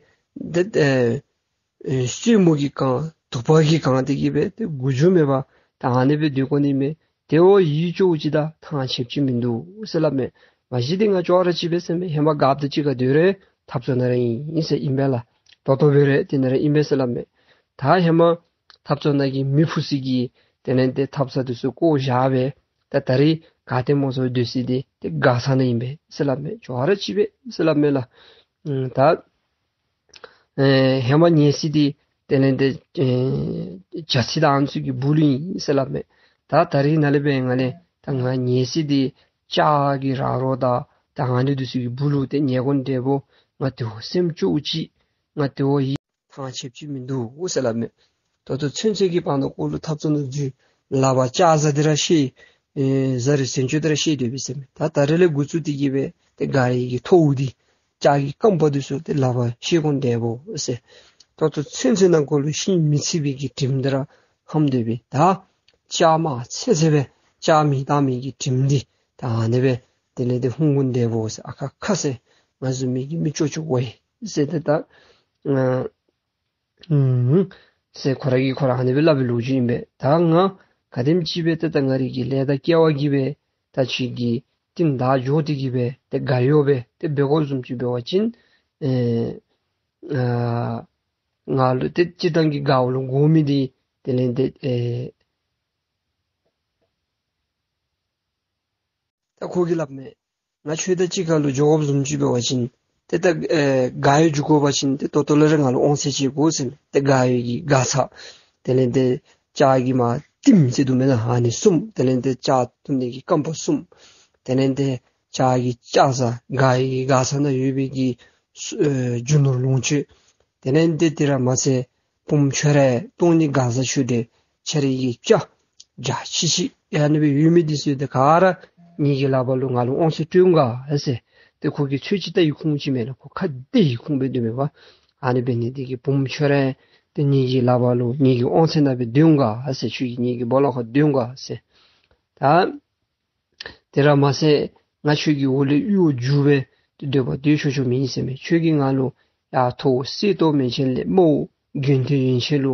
ཏེ་ཨེ་ཨེ་སེན་མོ་གིས་གང་དུ་པ་གིས་གང་སྟེ་གིས་སྦེ་ཏེ་མགུ་མཇུག་མེད་པར་ད་ཨ་ནི་སྦེ་སྡོད་དགོ་ནི་མས། དེ་བ་ཡིད་སྐྱོ་བ་ཅིག་དང་ཐང་ཆད་པ་ཅིག་མིན་འདུག་ཟེར་སླབ་མས། མ་གཞི་འདི་ང་ཅོག་ར་གཅིག་པས་ཟེར་མས། ཧེ་མ་དགའཝ་དང་གཅིག་ཁར་སྡོད་རུང་ཐབ་ཚང་ནང་ར་ཨིན་ཨིན་ཟེར་ཨིན་པས་ལགས། ད་ལྟོ་འབད་རུང་དེ་ནང་ར་ཨིན་པས་ཟེར་སླབ་མས། ད་ཧེ་མ་ཐབ་ཚང་ནང་གི་མེ་ཕུ་སའི་གི་དེ་ལས་ཏེ་ཐབ་ཚང་འདི་ཚུ་བཀོ་བཞག་སྦེ་ད་ད་རེས་ག་ཏེ་མོ་ཚུ་སྡོད་སའི་འདི་ཏེ་དགའ་ས་ནང་ཨིན་པས་ཟེར་སླབ་མས། ཅོག་ར་གཅིག་པས་ཟེར་སླབ་མས་ལགས། ཨམ་ད་ཨེ་ཧེ་མ་ཉལ་སའི་འདི་དེ་ལས་ཏེ་ཨེ་ཇ་ཚི་དང་ཨ་ནི་ཚུ་གི་སྦུག་ལུ་ཨིན་ཟེར་སླབ་མས། ད་ད་རེས་ནཱ་ལས་འབད་བའི་ངང་ལས་ད་ང་ཉལ་སའི་འདི་ལྕགས་ཀྱི་ར་རོ་དང་ད་ཨ་ནི་འདི་ཚུ་གི་སྦུག་ལུ་ཏེ་ཉལ་དགོ་ནི་འདྲ་བོ་ང་དེ་བ་སེམས་སྐྱོ་བ་ཅིག་ང་དེ་བ་ཡིད་ཐང་ཆད་པ་ཅིག་མིན་འདུག་ཟེར་སླབ་མས། ད་ལྟོ་ཚུན་ཚོད་ཀྱི་བར་ན་ཁོ་ལུ་ཐབ་ཚང་ནང་འཛུལ་ལག་པར་ལྕགས་ཟ་སྟེ་ར་ཤི་ཨེ་ཟ་རུང་ཟན་བཅོས་ཏེ་ར་ཤི་སྡོད་པས་ཟེར་མས། ད་ད་རེས་ལས་འགོ་བཙུགས་ཏེ་གིས་སྦེ་ཏེ་དགའ་བའི་གི་ཐོཝ་འདི་ལྕགས་ཀྱི་རྐངམ་འདི་ཚུ་ཏེ་ལག་པར་བཤེད་དགོ་ནི་འདྲ་བོ་ཟེར། ད་ལྟོ་ཚུན་ཚོད་ནང་ཁོ་ལུ་ཤི་མི་ཚུགས་པའི་གི་དྲིམ་འདི་ར་ཧམ་སྡོད་པས། ད་ལྕགས་མ་ཚེ་ཚེ་སྦེ་ལྕགས་མེ་བཏང་མི་གི་དྲིམ་འདི་ད་ཨ་ནི་སྦེ་དེ་ལས་ཏེ་ཧུང་གོ་ནི་འདྲ་བོ་ཟེར། ཨ་ཁ་ཁ་ཟེར། ང་བཟུམ་མའི་གི་མི་ཅོག་ཅོག་འོང་ཟེར་ཏེ་ད་ཨ་ཨུམ་ཟེར་ཁོ་ར་གིས་ཁོ་ར་ཨ་ནི་སྦེ་སླབ་པའི་ལོ་རྒྱུས་ཨིན་པས། ད་ང་ག་དེམ་ཅིག་སྦེ་ཏེ་ད་ང་རའི་གི་ལས་དང་སྐལ་བ་གིས་སྦེ་ད་ཁྱོད་ཀྱི་ རྟིང་བདའ་འགྱོ་སྟེ་གི་སྦེ་ཏེ་དགའ་ཡོདཔ་སྦེ་ཏེ་འབད་དགོཔ་བཟུམ་ཅིག་འབད་བ་ཅིན་ཨེ་ཨ་ང་ལུ་ཏེ་སྤྱིར་བཏང་གི་དགའཝ་ལུ་དགོ་མི་འདི་དེ་ལས་ཏེ་ཨེ་ད་ཁོ་གིས་སླབ་མས། ང་ཁྱོད་དང་གཅིག་ཁར་ལུ་འགྱོ་དགོཔ་བཟུམ་ཅིག་འབད་བ་ཅིན་ཏེ་ད་ཨེ་དགའ་ཡོད་འགྱོ་དགོ་པ་ཅིན་ཏེ་ད་ལྟོ་ལས་ར་ང་ལུ་དབང་ཚད་ཅིག་དགོ་ཟེར་མས། ཏེ་དགའ་ཡོད་ཀྱི་དགའ་ཚལ། དེ་ལས་ཏེ་ལྕགས་ཀྱི་མ་ཏིམ་ཟེར་འདུག་མེན་ན། ཨ་ནི་གསུམ། དེ་ལས་ཏེ་ལྕགས་བཏུབ་ནི་གི་རྐངམ་པ་གསུམ། དེ་ལས་ཏེ་ལྕགས་ཀྱི་ལྕགས་ཟ་དགའ་ཡོད་ཀྱི་དགའ་ཚལ་ནང་ཡོད་པའི་གི་ཨེ་རྒྱུ་ནོར་ལོངས་སྤྱོད། དེ་ལས་ཏེ་དེ་ར་མ་ཚད་བུམོ་ཁྱོད་ར་སྟོང་ཉིད་དགའ་ཚལ་ཆོས་སྒྲོན་ཁྱོད་རའི་གི་སྐྱ་བརྒྱ་ཆ་གཅིག་ཨ་ནི་སྦེ་ཡོད་མི་འདི་ཚུ་ཏེ་ག་ར་ངེ་གི་ལག་པར་ལུ་ང་ལུ་དབང་ཚད་སྤྲོད་འོང་ག་ཟེར། ཏེ་ཁོ་གིས་ཚོད་ཅིག་བལྟ་ཡི་ཁུངས་ཅིག་མེད་ལགས། ཁོ་ཁ་བདེ་ཡི་ཁུངས་སྦེ་སྡོད་མི་པ། ཨ་ནི་འབད་ནི་འདི་གིས་བུམོ་ཁྱོད་ར་ཏེ་ངེ་གི་ལག་པར་ལུ་ངེ་གི་དབང་ཚད་ནང་སྦེ་སྡོད་འོང་ག་ཟེར། ཁྱོད་ཀྱིས་ངེ་གི་སྦོ་ལོགས་ཁར་སྡོད་འོང་ག་ཟེར། ད་དེ་ར་མ་ཚད་ང་ཁྱོད་ཀྱི་འོག་ལས་གཡོག་རྒྱུག་སྦེ་ཏེ་སྡོད་པར་སྡོད་ཆོག་ཆོག་མེན་ཟེར་མས། ཁྱོད་ཀྱིས་ང་ལུ་ཡར་ཐོག་གསེར་ཏོག་མན་ཆད་ལས་དམའ་བོ་དགེ་འདུན་ཡན་ཆད་ལུ་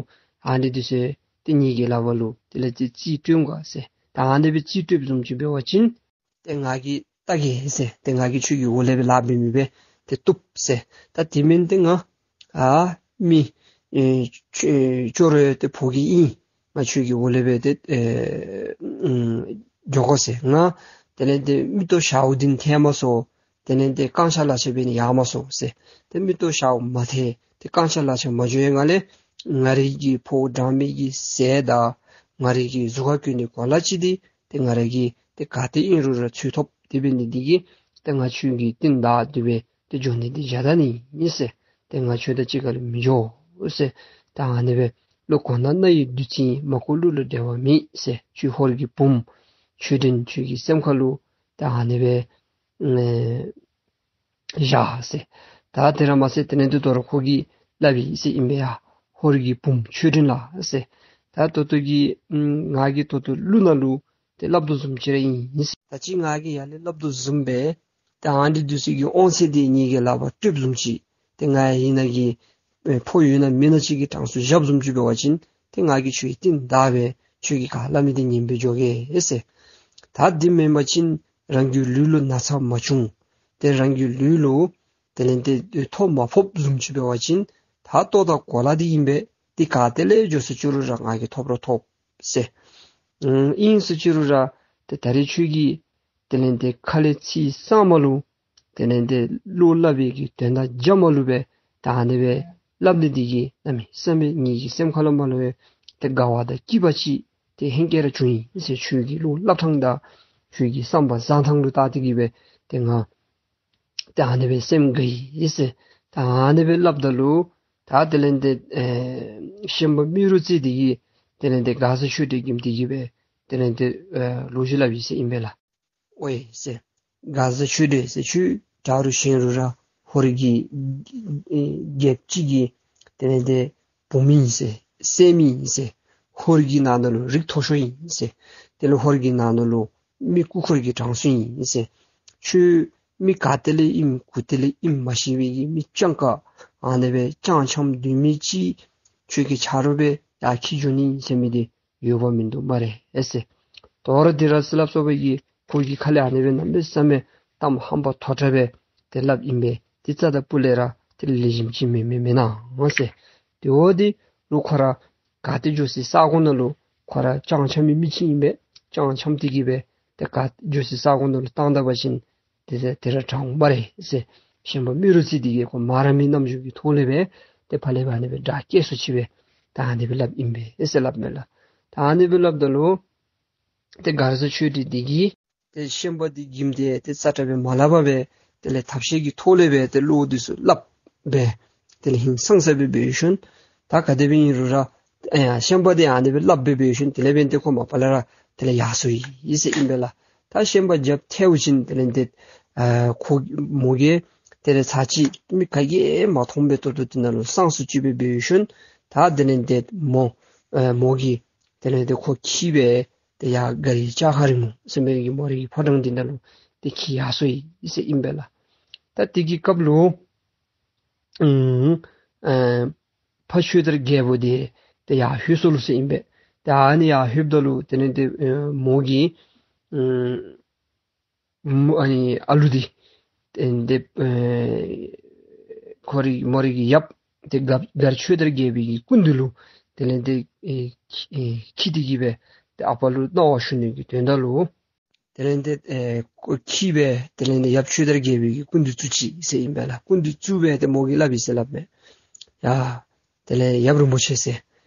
ཨ་ནི་འདི་ཚུ་ཏེ་ངེ་གི་ལག་པར་ལུ་དེ་ལས་ཏེ་རྩིས་སྤྲོད་འོང་ག་ཟེར། ད་ཨ་ནི་སྦེ་རྩིས་སྤྲོདཔ་བཟུམ་ཅིག་འབད་བ་ཅིན་ཏེ་ང་གིས་བལྟ་གེ་ཟེར། ཏེ་ང་གིས་ཁྱོད་ཀྱི་འོག་ལས་སྦེ་ལཱ་འབད་མི་སྦེ་ཏེ་བཏུབ་ཟེར། ད་དེ་མེན་ཏེ་ང་ཨ་མི་ཨེ་ཅོ་ཨེ་ཅོག་ར་ཏེ་ཕོ་སྐྱེས་ཨིན། ང་ཁྱོད་ཀྱི་འོག་ལས་སྦེ་ཏེ་ཨེ་ཨུམ་འགྱོ་དགོ་ཟེར། ང་དེ་ལས་ཏེ་མིག་ཏོ་ཞརཝ་འདི་ཐལ་མ་སོང་། དེ་ལས་ཏེ་རྐང་ཆག་ལག་ཆག་འབད་ནི་ཡར་མ་སོང་ཟེར། ཏེ་མིག་ཏོ་ཞརཝ་མ་ཐལ་ཏེ་རྐང་ཆག་ལག་ཆག་མ་འགྱོ་བའི་སྒང་ལས་ང་རའི་གི་ཕོཝ་འགྲང་མི་གི་ཟས་དང་ང་རའི་གི་གཟུགས་ཁར་གྱོན་ནི་གོ་ལ་ཅིག་འདི་ཏེ་ང་ར་གིས་ཏེ་ག་ཏེ་ཨིན་རུང་ར་འཚོལ་ཐོབ། དེ་འབད་ནི་འདི་གིས་ཏེ་ང་ཁྱོད་ཀྱི་རྟིང་བདའ་སྟེ་སྦེ་ཏེ་འགྱོ་ནི་འདི་བཞག་ད་ནི་ཨིན་ཟེར། ཏེ་ང་ཁྱོད་དང་གཅིག་ཁར་ལུ་མི་འགྱོ་ཟེར། ད་ཨ་ནི་སྦེ་བློ་གོ་ན་རྣ་ཡི་བདུད་རྩི་ཡིན། མ་གོ་གླུ་ལ་འགྲེལ་བ་མེད་ཟེར། ཁྱོད་ཧོར་གྱི་བུམོ་ཆོས་སྒྲོན་ཁྱོད་ཀྱི་སེམས་ཁར་ལུ་ད་ཨ་ནི་སྦེ་ཨེ་བཞག་ཟེར། ད་དེ་ར་མ་ཚད་དེ་ལས་ཏེ་དོ་རུང་ཁོ་གིས་སླབ་ཡི་ཟེར་ཨིན་པས་ཡ། ཧོར་གྱི་བུམོ་ཆོས་སྒྲོན་ལགས་ཟེར། ད་ད་ལྟོ་གི་ཨམ་ང་གིས་ད་ལྟོ་གླུ་ནང་ལུ་ཏེ་སླབ་དོ་བཟུམ་ཅིག་ར་ཨིན་ཟེར། ད་ཅི་ང་གིས་ཡར་ལས་སླབ་དོ་བཟུམ་སྦེ་ཏེ་ཨ་ནི་འདི་ཚུ་གི་དབང་ཚད་འདི་ངེ་གི་ལག་པར་སྤྲོདཔ་བཟུམ་ཅིག་ཏེ་ང་ཡང་ཨ་ནི་གི་ཨེ་ཕོག་ཡོད་ན་མེད་ན་ཅིག་གི་གྲངས་སུ་བཞགཔ་བཟུམ་ཅིག་འབད་བ་ཅིན་ཏེ་ང་གིས་ཁྱོད་ཀྱི་རྟིང་བདའ་སྦེ་ཁྱོད་ཀྱིས་ག་སླབ་མི་འདི་ཉན་སྦེ་འགྱོ་གེ་ཟེར། ད་འདི་མེན་པ་ཅིན་རང་གི་ལུས་ལུ་ན་ཚ་མ་བྱུང་། ཏེ་རང་གི་ལུས་ལུ་དེ་ལས་ཏེ་ཐོ་མ་ཕོགཔ་བཟུམ་ཅིག་འབད་བ་ཅིན་ད་ལྟོ་དང་གོ་ལ་འདི་ཨིན་པས། འདི་ག་ཏེ་ལས་འགྱོ་ས་ཅིག་རུང་ར་ང་གིས་ཐོབ་ར་ཐོབ་ཟེར། ཨིན་ས་ཅིག་རུང་ར་ཏེ་ད་རེས་ཁྱོད་ཀྱིས་དེ་ལས་ཏེ་ཁ་ལས་ཚིག་གཙང་མ་ལུ་དེ་ལས་ཏེ་བློ་སླབ་པའི་གི་དོན་དག་རྒྱབ་མ་ལུ་སྦེ་ད་ཨ་ནི་སྦེ་སླབ་ནི་འདི་གིས་གནམ་མེད་ས་མེད་ངེ་གི་སེམས་ཁ་ལུ་མ་ལུ་སྦེ་ཏེ་དགའ་བ་དང་སྐྱིད་པ་ཅིག་ཏེ་ཧེང་སྐལ་ར་བྱུང་ཡི་ཟེར། ཁྱོད་ཀྱི་བློ་སླབ་ཐངས་དང་ཁྱོད་ཀྱི་བསམ་པ་བཟང་ཐངས་ལུ་བལྟ་སྟེ་གི་སྦེ་ཏེ་ང་ཏེ་ཨ་ནི་སྦེ་སེམས་དགའ་ཡི་ཟེར། ད་ཨ་ནི་སྦེ་སླབ་ད་ལུ་ད་དེ་ལས་ཏེ་ཨེ་ཤན་པ་རྨེ་རུ་རྩེ་འདི་གིས་དེ་ལས་ཏེ་མགར་བཟའ་ཆོས་སྒྲོན་གྱིས་འདི་གིས་སྦེ་དེ་ལས་ཏེ་ཨེ་ལོ་རྒྱུས་སླབ་ཡི་ཟེར་ཨིན་པས་ལགས། ཨོའི་ཟེར། མགར་བཟའ་ཆོས་སྒྲོན་ཟེར། ཁྱོད་དྲག་རུང་ཞན་རུང་ར་ཧོར་གྱི་ཨེ་རྒྱལཔོ་ཅིག་གི་དེ་ལས་ཏེ་བུམོ་ཨིན་ཟེར། སྲསམོ་ཨིན་ཟེར། ཧོར་གྱི་ནང་ན་ལུ་རིགས་མཐོ་ཤོས་ཨིན་ཟེར། དེ་ལས་ཧོར་གྱི་ནང་ན་ལུ་མི་སྐུ་འཁོར་གྱི་གྲངས་སུ་ཨིན་ཟེར། ཁྱོད་མི་ག་ཏེ་ལས་ཨིནམ་གུ་ཏེ་ལས་ཨིནམ་མ་ཤེས་པའི་གི་མི་སྤྱང་ཀ་ཨ་ནི་སྦེ་སྤྱང་འཁྱམས་སྡོད་མི་ཅིག་ཁྱོད་ཀྱིས་ཆ་རོགས་སྦེ་ཡར་འཁྱིད་འགྱོ་ནི་ཨིན་ཟེར་མི་འདི་ཡོདཔ་མིན་འདུག་སྨ་རེ་ཨེ་ཟེར། དོ་རུང་འདི་ར་ཟེར་སླབ་སོ་བའི་གི་ཁོ་གི་ཁ་ལས་ཨ་ནི་སྦེ་གནམ་མེད་ས་མེད་གཏམ་ཧམ་པ་མཐོ་དྲགས་སྦེ་ཏེ་སླབ་ཨིན་པས། ཏེ་རྩ་དང་སྤུ་ལས་ར་ཏེ་ལེགས་ཤོམ་ཅིག་མེན་མེན་མེན་ན་ཟེར། ཏེ་འོ་འདི་ལུ་ཁོ་ར་ག་ཏེ་འགྱོ་སའི་ས་གོ་ནང་ལུ་ཁོ་ར་སྤྱང་འཁྱམས་མི་མི་ཅིག་ཨིན་པས། སྤྱང་འཁྱམས་ཏེ་གི་སྦེ་ཏེ་ག་འགྱོ་སའི་ས་གོ་ནང་ལུ་བཏང་ད་པ་ཅིན་ཏེ་ཟེར་ཏེ་ར་དྲག་འོང་སྨ་རེ་ཟེར། ཤན་པ་རྨེ་རུ་རྩེ་འདི་གིས་ཁོ་མ་ར་མི་རྣམ་འགྱུར་གྱི་ཐོག་ལས་སྦེ་ཏེ་ཕར་ལས་ཕར་ཨ་ནི་སྦེ་དགྲ་བསྐྱེད་སུ་ཅིག་སྦེ་ད་ཨ་ནི་སྦེ་སླབ་ཨིན་པས་ཨེ་ཟེར་སླབ་མས་ལགས། ད་ཨ་ནི་སྦེ་སླབ་ད་ལུ་ཏེ་མགར་བཟའ་ཆོས་སྒྲོན་འདི་གིས་ཏེ་ཤན་པ་འདི་གིས་ཏེ་ཏེ་རྩ་དྲག་སྦེ་མ་སླབ་པར་སྦེ་དེ་ལས་ཐབས་ཤེས་ཀྱི་ཐོག་ལས་སྦེ་ཏེ་བློ་འདི་ཚུ་སླབ་སྦེ་དེ་ལས་ཧིང་སངས་ས་སྦེ་འབད་ཞིནམ་ད་ག་དེ་སྦེ་ཨིན་རུང་ར་ཨེ་ཡ་ཤན་པ་འདི་ཨ་ནི་སྦེ་སླབ་སྦེ་འབད་ཞིནམ་དེ་ལས་འབདན་ཏེ་ཁོ་མ་པ་ལས་ར་དེ་ལས་ཡར་སོ་ཡི་ཟེར་ཨིན་པས་ལགས། ད་ཤན་པ་རྒྱབ་ཐལཝ་ཅིག་དེ་ལས་ཏེ་ཨ་ཁོ་མོ་གིས་དེ་ལས་ཚར་ཅིག་མི་ག་གིས་མ་མཐོང་པའི་ཏོག་ཏོ་དེ་ནང་ལུ་སངས་སུ་ཅིག་སྦེ་འབད་ཞིནམ་ད་དེ་ལས་ཏེ་མོ་ཨ་མོ་གིས་དེ་ལས་ཏེ་ཁོ་འཁྱིད་སྦེ་ཏེ་ཡར་མགར་བའི་ལྕགས་མཁར་རིང་མོ་ཟེར་མི་གི་མོ་རའི་གི་ཕོ་བྲང་འདི་ནང་ལུ་ཏེ་འཁྱིད་ཡར་སོ་ཡི་ཟེར་ཨིན་པས་ལགས། ད་དེ་གི་སྐབས་ལུ་ཨུམ་ཨེ་ཕ་ཆོས་དར་རྒྱལ་པོ་འདི་ཏེ་ཡར་ལྷོད་སོ་ལོ་ཟེར་ཨིན་པས། ཏེ་ཨ་ནི་ཡར་ལྷོདཔ་ད་ལུ་དེ་ལས་ཏེ་ཨེ་མོ་གིས་ཨུམ་ མོ་ཨ་ནི་ཨ་ལུ་འདི་ཏེ་ཨེ་ཁོ་རའི་མོ་རའི་གི་ཡབ་ཏེ་མགར་མགར་ཆོས་དར་རྒྱལ་པོའི་གི་སྐུ་མདུན་ལུ་དེ་ལས་ཏེ་ཨེ་ཨེ་འཁྱིད་དེ་གི་སྦེ་ཏེ་ཨ་པ་ལུ་གནང་བ་ཞུ་ནི་གི་དོན་དག་ལུ་དེ་ལས་ཏེ་ཨེ་ཁོ་འཁྱིད་སྦེ་དེ་ལས་ཏེ་ཡབ་ཆོས་དར་རྒྱལ་པོའི་གི་སྐུ་མདུན་བཙུགས་ཅི་ཟེར་ཨིན་པས་ལགས། སྐུ་མདུན་བཙུགས་སྦེ་ཏེ་མོ་གིས་སླབ་ཡི་ཟེར་སླབ་མས། ཡ་དེ་ལས་ཡབ་རིན་པོ་ཆེ་ཟེར།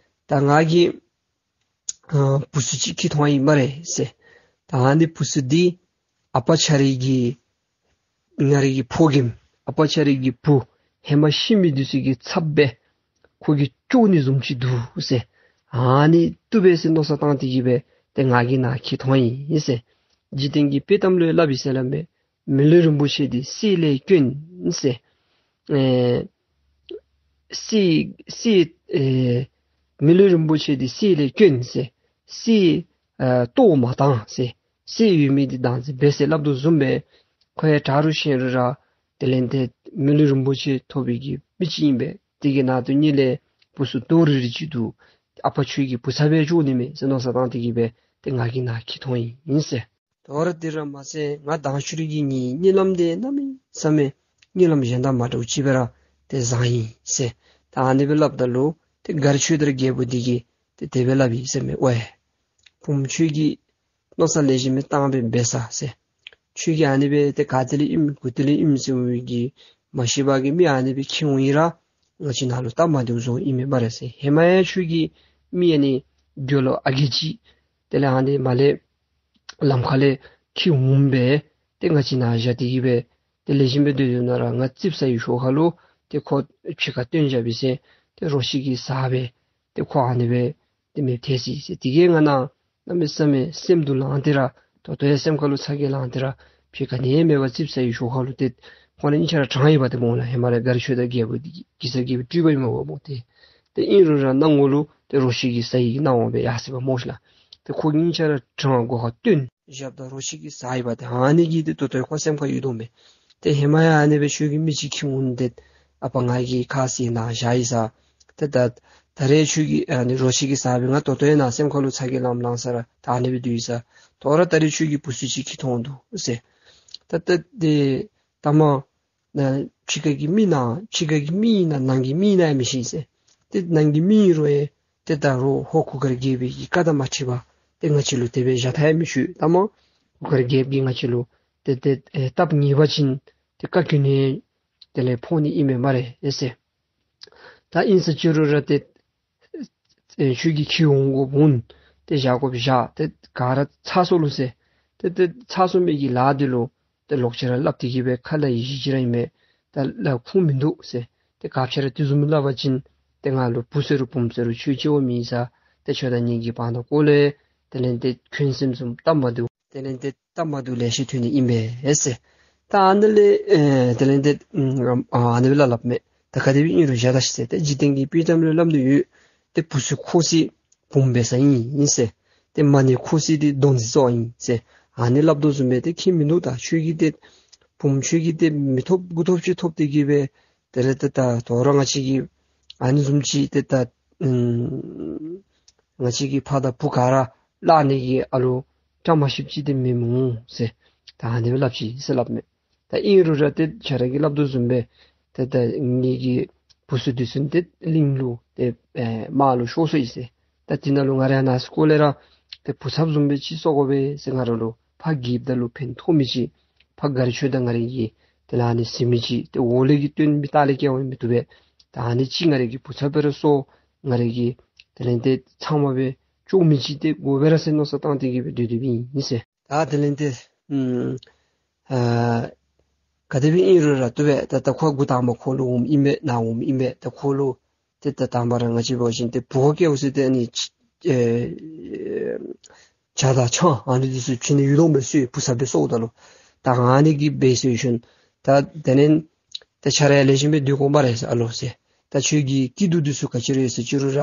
ད་ང་གིས་ཨ་བུ་ཚུ་ཅིག་འཁྱིད་ཐོན་ཡི་སྨ་རེ་ཟེར། ད་ཨ་ནི་བུ་ཚུ་འདི་ཨ་པ་ཁྱོད་རའི་གི་ང་རའི་གི་ཕོ་རྒནམ་ཨ་པ་ཁྱོད་རའི་གི་བུ་ཧེ་མ་ཤི་མི་འདི་ཚུ་གི་ཚབ་སྦེ་ཁོ་གིས་སྐྱོང་ནི་བཟུམ་ཅིག་འདུག་ཟེར། ཨ་ནི་བཏུབ་པས་ཟེར་མནོ་བསམ་བཏང་སྟེ་གི་སྦེ་ཏེ་ང་གིས་ནཱ་འཁྱིད་ཐོན་ཡི་ཟེར། འཇིག་རྟེན་གྱི་དཔེ་གཏམ་ལུ་སླབ་ཡི་ཟེར་སླབ་མས། མི་ལུས་རིན་པོ་ཆེ་འདི་གསེར་ལས་དཀོན་ཟེར། ཨེ་གསེར་གསེར་ཨེ་མི་ལུས་རིན་པོ་ཆེ་འདི་གསེར་ལས་དཀོན་ཟེར། གསེར་ཨེ་ལྟོ་མ་བཏང་ཟེར། གསེར་ཡོད་མི་འདི་བདག་འཛིན་འབད་ཟེར་སླབ་དོ་བཟུམ་སྦེ་ཁོ་ཡང་དྲག་རུང་ཞན་རུང་ར་དེ་ལས་ཏེ་མི་ལུས་རིན་པོ་ཆེ་ཐོབ་པའི་གི་མི་ཅིག་ཨིན་པས། དེ་གི་ནང་དུ་གཉིས་ལས་བུ་ཚུ་རྡོག་རིལ་རི་ཅིག་འདུག། ཨ་པ་ཁྱོད་ཀྱི་བུ་ཚབ་སྦེ་འགྱོ་ནི་མས་ཟེར་མནོ་བསམ་བཏང་སྟེ་གི་སྦེ་ཏེ་ང་གིས་ནཱ་འཁྱིད་ཐོན་ཡི་ཟེར། དོ་རུང་དེ་ར་མ་ཚད་ང་དང་ཁྱོད་རའི་གི་གཉིས་གཉིད་ལམ་འདི་གནམ་མེད་ས་མེད་གཉིད་ལམ་གཞན་དང་མ་འདྲཝ་ཅིག་སྦེ་ར་ཏེ་བཟང་ཡི་ཟེར། ད་ཨ་ནི་སྦེ་སླབ་ད་ལུ་ཏེ་མགར་ཆོས་དར་རྒྱལ་པོ་འདི་གིས་ཏེ་དེ་སྦེ་སླབ་ཡི་ཟེར་མས། ཝའེ་བུམོ་ཁྱོད་ཀྱིས་མནོ་བསམ་ལེགས་ཤོམ་སྦེ་བཏང་སྦེ་འབད་ས་ཟེར། ཁྱོད་ཀྱིས་ཨ་ནི་སྦེ་ཏེ་ག་ཏེ་ལས་ཨིནམ་གུ་ཏེ་ལས་ཨིནམ་ཟེར་བའི་གི་མ་ཤེས་པ་གི་མི་ཨ་ནི་སྦེ་འཁྱིད་འོང་ཡི་ར་ང་བཅས་ནང་ལུ་སྟབས་མ་བདེཝ་བཟོ་ཨིན་མས་སྨ་རེ་ཟེར། ཧེ་མ་ཡང་ཁྱོད་ཀྱིས་མི་ཨ་ནི་རྒྱུ་ལོ་ཨ་རྒས་ཅིག་དེ་ལས་ཨ་ནི་མར་ལས་ལམ་ཁ་ལས་འཁྱིད་འོང་སྦེ་ཏེ་ང་བཅས་ནཱ་བཞག་སྟེ་གི་སྦེ་ཏེ་ལེགས་ཤོམ་སྦེ་སྡོད་སྡོད་ནི་ར་ང་ཙིགཔ་ཟ་བའི་ཞོར་ཁ་ལུ་ཏེ་ཁོ་ཕྱི་ཁར་བཏོན་བཞག་པས་ཟེར། ཏེ་རོ་ཁྱི་གིས་ཟ་སྦེ་ཏེ་ཁོ་ཨ་ནི་སྦེ་ཏེ་མེདཔ་ཐལ་སོ་ཡི་ཟེར། དེ་གིས་ང་ནཱ་གནམ་མེད་ས་མེད་སེམས་སྡུག་ལངས་ཏེ་ར་ད་ལྟོ་ཡང་སེམས་ཁ་ལུ་ཚ་གྱང་ལངས་ཏེ་ར་ཕྱི་ཁ་ནི་མེད་པར་ཙིགཔ་ཟ་བའི་ཞོར་ཁ་ལུ་ཏེ་ཁོང་ར་གཉིས་ཆ་ར་དྲངས་ཡི་པ་ཏེ་སྨོ་ལགས། ཧེ་མ་ར་མགར་ཆོས་དར་རྒྱལ་པོ་འདི་གེ་སར་རྒྱལ་པོའི་སྤྲུལ་པ་ཨིན་མས་པ་སྨོ། ཏེ་ཏེ་ཨིན་རུང་ར་སྣང་ངོ་ལུ་ཏེ་རོ་ཁྱི་གིས་ཟ་ཡི་གི་སྣང་བ་སྦེ་ཡར་སོ་ཡི་པ་སྨོ་ཤིག་ལགས། ཏེ་ཁོ་གཉིས་ཆ་ར་དྲངས་སྒོ་ཁར་བཏོན་བཞགཔ་ད་རོ་ཁྱི་གིས་ཟ་ཡི་པ་ཏེ་ཨ་ནི་གིས་ཏེ་ད་ལྟོ་ཡང་ཁོ་སེམས་ཁར་ཡོད་དོ་མས། ཏེ་ཧེ་མ་ཡང་ཨ་ནི་སྦེ་ཁྱོད་ཀྱིས་མི་ཅིག་འཁྱིད་འོང་སྟེ་ཨ་པ་ང་གིས་ཁ་བཟེད་ནཱ་བཞག་ཡི་ཟེར། ཏེ་ད་ད་རེས་ཁྱོད་ཀྱིས་ཨ་ནི་རོ་ཁྱི་གིས་ཟ་སྦེ་ང་ད་ལྟོ་ཡང་ནཱ་སེམས་ཁ་ལུ་ཚ་གྱང་ལངམ་ལངས་ས་ར་ད་ཨ་ནི་སྦེ་སྡོད་ཡི་ཟེར། དོ་རུང་ད་རེས་ཁྱོད་ཀྱིས་བུ་ཚུ་ཅིག་འཁྱིད་ཐོན་འདུག་ཟེར། ད་ད་ཏེ་ད་མ་ནཱ་ཕྱི་ཁ་གི་མི་ནཱ་ཕྱི་ཁ་གི་མི་ཨིན་ན་ནང་གི་མི་ཨིན་ན་ཡང་མི་ཤེས་ཟེར། ཏེ་ནང་གི་མི་ཨིན་རུང་ཡང་ཏེ་ད་རུང་ཧོར་གུར་དཀར་རྒྱལ་པོའི་གི་བཀའ་དང་མ་འཁྲིལ་བར་ཏེ་ང་བཅས་ལུ་དེ་སྦེ་བཞག་ཐངས་ཡང་མི་ཆོག། ད་མ་གུར་དཀར་རྒྱལ་པོ་གིས་ང་བཅས་ལུ་ཏེ་ཏེ་ཨེ་སྟབས་ངེས་པ་ཅིན་ཏེ་བཀའ་བཀྱོན་ནི་དེ་ལས་ཕོག་ནི་ཨིན་མས་སྨ་རེ་ཨེ་ཟེར། ད་ཨིན་ས་ཅི་རུང་ར་ཏེ་ཨེ་ཁྱོད་ཀྱིས་འཁྱིད་འོང་དགོཔ་འོང་། ཏེ་བཞག་དགོཔ་བཞག། ཏེ་ག་ར་ཚར་སོ་ལོ་ཟེར། ཏེ་ཏེ་ཚར་སོ་མི་གི་ལཱ་འདི་ལུ་ཏེ་ལོག་ཅི་ར་སླབ་སྟེ་གི་སྦེ་ཁ་ལས་ཡི་ཤུ་ཅིག་ར་ཨིན་མས། ད་ལཱ་ཁུངས་མིན་འདུག་ཟེར། ཏེ་ག་ཅི་ར་དེ་བཟུམ་སླབ་པ་ཅིན་ཏེ་ང་ལུ་བུ་ཟེར་རུང་བུམོ་ཟེར་རུང་ཁྱོད་གཅིག་པོ་མེན་ས། ཏེ་ཁྱོད་དང་ངེ་གི་བར་ན་སྐོར་ལས་དེ་ལས་ཏེ་འཁོན་སེམས་བཟུམ་སྟབས་མ་བདེཝ་དེ་ལས་ཏེ་སྟབས་མ་བདེཝ་ལེ་ཤ་ཐོན་ནི་ཨིན་པས་ཟེར། ད་ཨ་ནི་ལས་ཨེ་དེ་ལས་ཏེ་ཨ་ཨ་ནི་སྦེ་སླབ་སླབ་མས། ད་ག་དེ་སྦེ་ཨིན་རུང་བཞག་ད་ཤིག་ཟེར། ཏེ་འཇིག་རྟེན་གྱི་དཔེ་གཏམ་ལུ་སླབ་ནི་ཡོད། ཏེ་བུ་ཚུ་ཁོ་ཚུ་བུམོ་འབད་ས་ཨིན་ཨིན་ཟེར། ཏེ་མ་ཎི་ཁོ་ཚུ་འདི་མདོ་འཛིན་ཚུ་ཨིན་ཟེར། ཨ་ནི་སླབ་དོ་བཟུམ་སྦེ་ཏེ་ཁྱད་མིན་འདུག། ད་ཁྱོད་ཀྱིས་ཏེ་བུམོ་ཁྱོད་ཀྱིས་ཏེ་མི་ཐོབ་དགུ་ཐོབ་ཅིག་ཐོབ་སྟེ་གི་སྦེ་དེ་ལས་ཏེ་ད་དོ་རུང་ང་བཅས་ཀྱི་ཨ་ནི་བཟུམ་ཅིག་ཏེ་ད་ཨམ་ང་བཅས་ཀྱི་ཕ་དང་བུ་ག་ར་བརླག་ནི་གི་ཨ་ལོ་བཀྲ་མ་ཤིསཔ་ཅིག་ཏེ་མེད་སྨོ་ཟེར། ད་ཨ་ནི་སྦེ་སླབ་ཅི་ཟེར་སླབ་མས། ད་ཨིན་རུང་ར་ཏེ་ཁྱོད་ར་གིས་སླབ་དོ་བཟུམ་སྦེ་ཏེ་ད་ངེ་གི་བུ་ཚུ་འདི་ཚུ་ཏེ་གླིང་ལུ་ཏེ་ཨེ་དམག་ལུ་ཤོར་སོ་ཡི་ཟེར། ད་དེ་ནང་ལུ་ང་ར་ཡང་ནཱ་སྐོར་ལས་ར་ཏེ་བུ་ཚབ་བཟུམ་སྦེ་ཅིག་བཟོ་དགོ་པས་ཟེར། ང་ར་ལུ་ཕར་རྒསཔ་ད་ལུ་ཕན་ཐོགས་མི་ཅིག། ཕར་མགར་ཆོས་དར་ང་ར་གི་དེ་ལས་ཨ་ནི་ཟེར་མི་ཅིག། ཏེ་འོག་ལས་ཀྱི་སྟོན་མི་ལྟག་ལས་སྐྱེལ་བ་མི་བཏུབ་པས། ད་ཨ་ནི་ཅིག་ང་ར་གི་བུ་ཚབ་སྦེ་ར་བཟོ། ང་ར་གི་དེ་ལས་ཏེ་ཚབ་མ་སྦེ་བཅོ་མི་ཅིག་ཏེ་དགོ་པས་ར་ཟེར་མནོ་བསམ་བཏང་སྟེ་གི་སྦེ་སྡོད་སྡོདཔ་ཨིན་ཟེར། ད་དེ་ལས་ཏེ་ཨམ་ཨ་ག་དེ་སྦེ་ཨིན་རུང་ར་བཏུབ་པས། ད་ད་ཁོ་འགོ་དང་པ་ཁོ་ལུ་འོངམ་ཨིན་པས། ནཱ་འོངམ་ཨིན་པས། ད་ཁོ་ལུ་ཏེ་ད་དང་པ་ར་ང་བཅས་འབད་བ་ཅིན་ཏེ་བུ་སྐྱེ་བ་ཟེར་ཏེ་ཨ་ནི་ཨེ་ཇ་དང་ཆང་ཨ་ནི་འདི་ཚུ་བྱིན་ནི་ཡོད་དོ་མས། ཚུ་བུ་ཚབ་སྦེ་བཟོཝ་ད་ལུ་ད་ཨ་ནི་གིས་འབད་ཟེར་ཞིནམ་ད་དེ་ལས་ཏེ་ཁྱོད་ར་ཡང་ལེགས་ཤོམ་སྦེ་སྡོད་དགོ་སྨ་རེ་ཟེར་ཨ་ལོ་ཟེར། ད་ཁྱོད་ཀྱི་སྐྱིད་སྡུག་འདི་ཚུ་ག་ཅི་ར་ཡོད་ཟེར་ཅི་རུང་ར་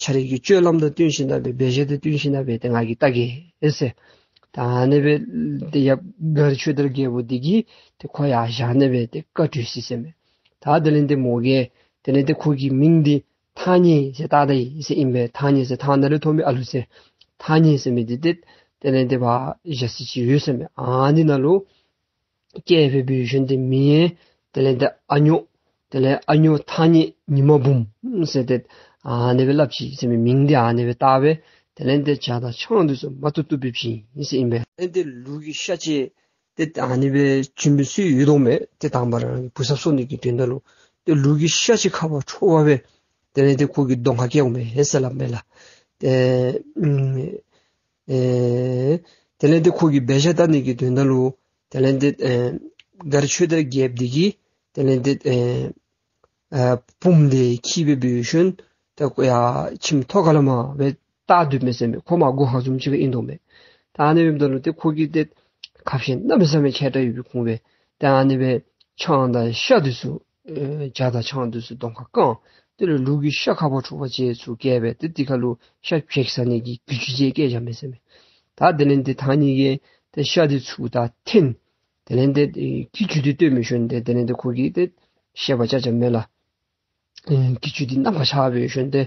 ཁྱོད་ར་གི་སྤྱོད་ལམ་དང་བསྟུན་ཞིནམ་ལས་འབད་བཞག་དང་བསྟུན་ཞིནམ་ལས་ཏེ་ང་གིས་བལྟ་གེ་ཟེར། ད་ཨ་ནི་སྦེ་ཏེ་ཡབ་མགར་ཆོས་དར་རྒྱལ་པོ་འདི་གིས་ཏེ་ཁོ་ཡར་བཞག་ནི་སྦེ་ཏེ་བཀའ་གྲོས་ཅི་ཟེར་མས། ད་དེ་ལས་ཏེ་མོ་གིས་དེ་ལས་ཏེ་ཁོ་གི་མིང་འདི་ཐང་ཉེ་ཟེར་བཏགས་ད་ཡི་ཟེར་ཨིན་པས། ཐང་ཉེ་ཟེར་ཐང་ནང་ལས་ཐོན་མི་ཨ་ལུ་ཟེར། ཐང་ཉེ་ཟེར་མི་འདི་ཏེ་དེ་ལས་ཏེ་ཕར་ཞ་ཚི་ཅིག་ཡོད་ཟེར་མས། ཨ་ནི་ནང་ལུ་ བསྐྱལ་སྦེ་འབད་ཞིནམ་ཏེ་མིང་ཡང་དེ་ལས་ཏེ་ཨ་ཉོ་དེ་ལས་ཨ་ཉོ་ཐང་ཉེ་ཉི་མ་འབུམ་ཟེར་ཏེ་ཨ་ནི་སྦེ་སླབ་ཅི་ཟེར་མི་མིང་འདི་ཨ་ནི་སྦེ་བཏགས་སྦེ་དེ་ལས་ཏེ་ཇ་དང་ཆང་འདི་ཚུ་མ་བཏུབ་བཏུབ་སྦེ་བྱིན་ཟེར་ཨིན་པས། དེ་ལས་ཏེ་ལུག་གི་ཤ་ཅིག་ཏེ་ཨ་ནི་སྦེ་བྱིན་མི་ཚུ་ཡོད་དོ་མས། ཏེ་དང་པ་ར་བུ་ཚབ་གསོ་ནི་གི་དོན་དག་ལུ་ཏེ་ལུག་གི་ཤ་ཅིག་ཁ་བ་ཁྲོ་བ་སྦེ་དེ་ལས་ཏེ་ཁོ་གི་གདོང་ཁར་བཀལཝ་མས་ཟེར་སླབ་མས་ལགས། ཏེ་ཨེ་དེ་ལས་ཏེ་ཁོ་གིས་འབད་བཞག་བཏང་ནི་གི་དོན་དག་ལུ་དེ་ལས་ཏེ་ཨེ་མགར་ཆོས་དར་རྒྱལཔོ་འདི་གིས་དེ་ལས་ཏེ་ཨེ་ཨ་བུམོ་འདི་འཁྱིད་སྦེ་འབད་ཞིནམ་ཏེ་ཁོ་ཡར་ཁྱིམ་ཐོག་ཁ་ལས་མར་སྦེ་བལྟ་སྡོདཔ་མས་ཟེར་མས། ཁོ་མར་སྒོ་ཧ་བཟུམ་ཅིག་ཁར་ཨིན་དོ་མས། ད་ཨ་ནི་འབདཝ་ད་ལུ་ཏེ་ཁོ་གིས་ཏེ་ཁ་བཤད་གནམ་མེད་ས་མེད་མཁས་དྲགས་ཡོད་པའི་ཁུངས་སྦེ་ཏེ་ཨ་ནི་སྦེ་ཆང་དང་ཤ་འདི་ཚུ་ཨེ་ཇ་དང་ཆང་འདི་ཚུ་གདོང་ཁར་བཀང་། དེ་ལས་ལུག་གི་ཤ་ཁ་བ་ཁྲོ་བ་ཅིག་ཚུར་བཀལ་སྦེ་ཏེ་དེ་ཁར་ལུ་ཤ་བྱེག་ཟ་ནི་གི་གྱི་ཅུ་ཅིག་བཀལ་བཞག་མས་ཟེར་མས། ད་དེ་ལས་ཏེ་ཐང་ཉེ་གིས་ཏེ་ཤ་འདི་ཚུར་ད་འཐེན། དེ་ལས་ཏེ་ཨེ་གྱི་ཅུ་འདི་སྟོན་འབད་ཞིནམ་ཏེ་དེ་ལས་ཏེ་ཁོ་གིས་ཏེ་བཤད་པ་རྐྱབ་རྐྱབ་མས་ལགས། ཨེ་གྱི་ཅུ་འདི་གནམ་ཁར་ཤར་འབད་ཞིནམ་ཏེ་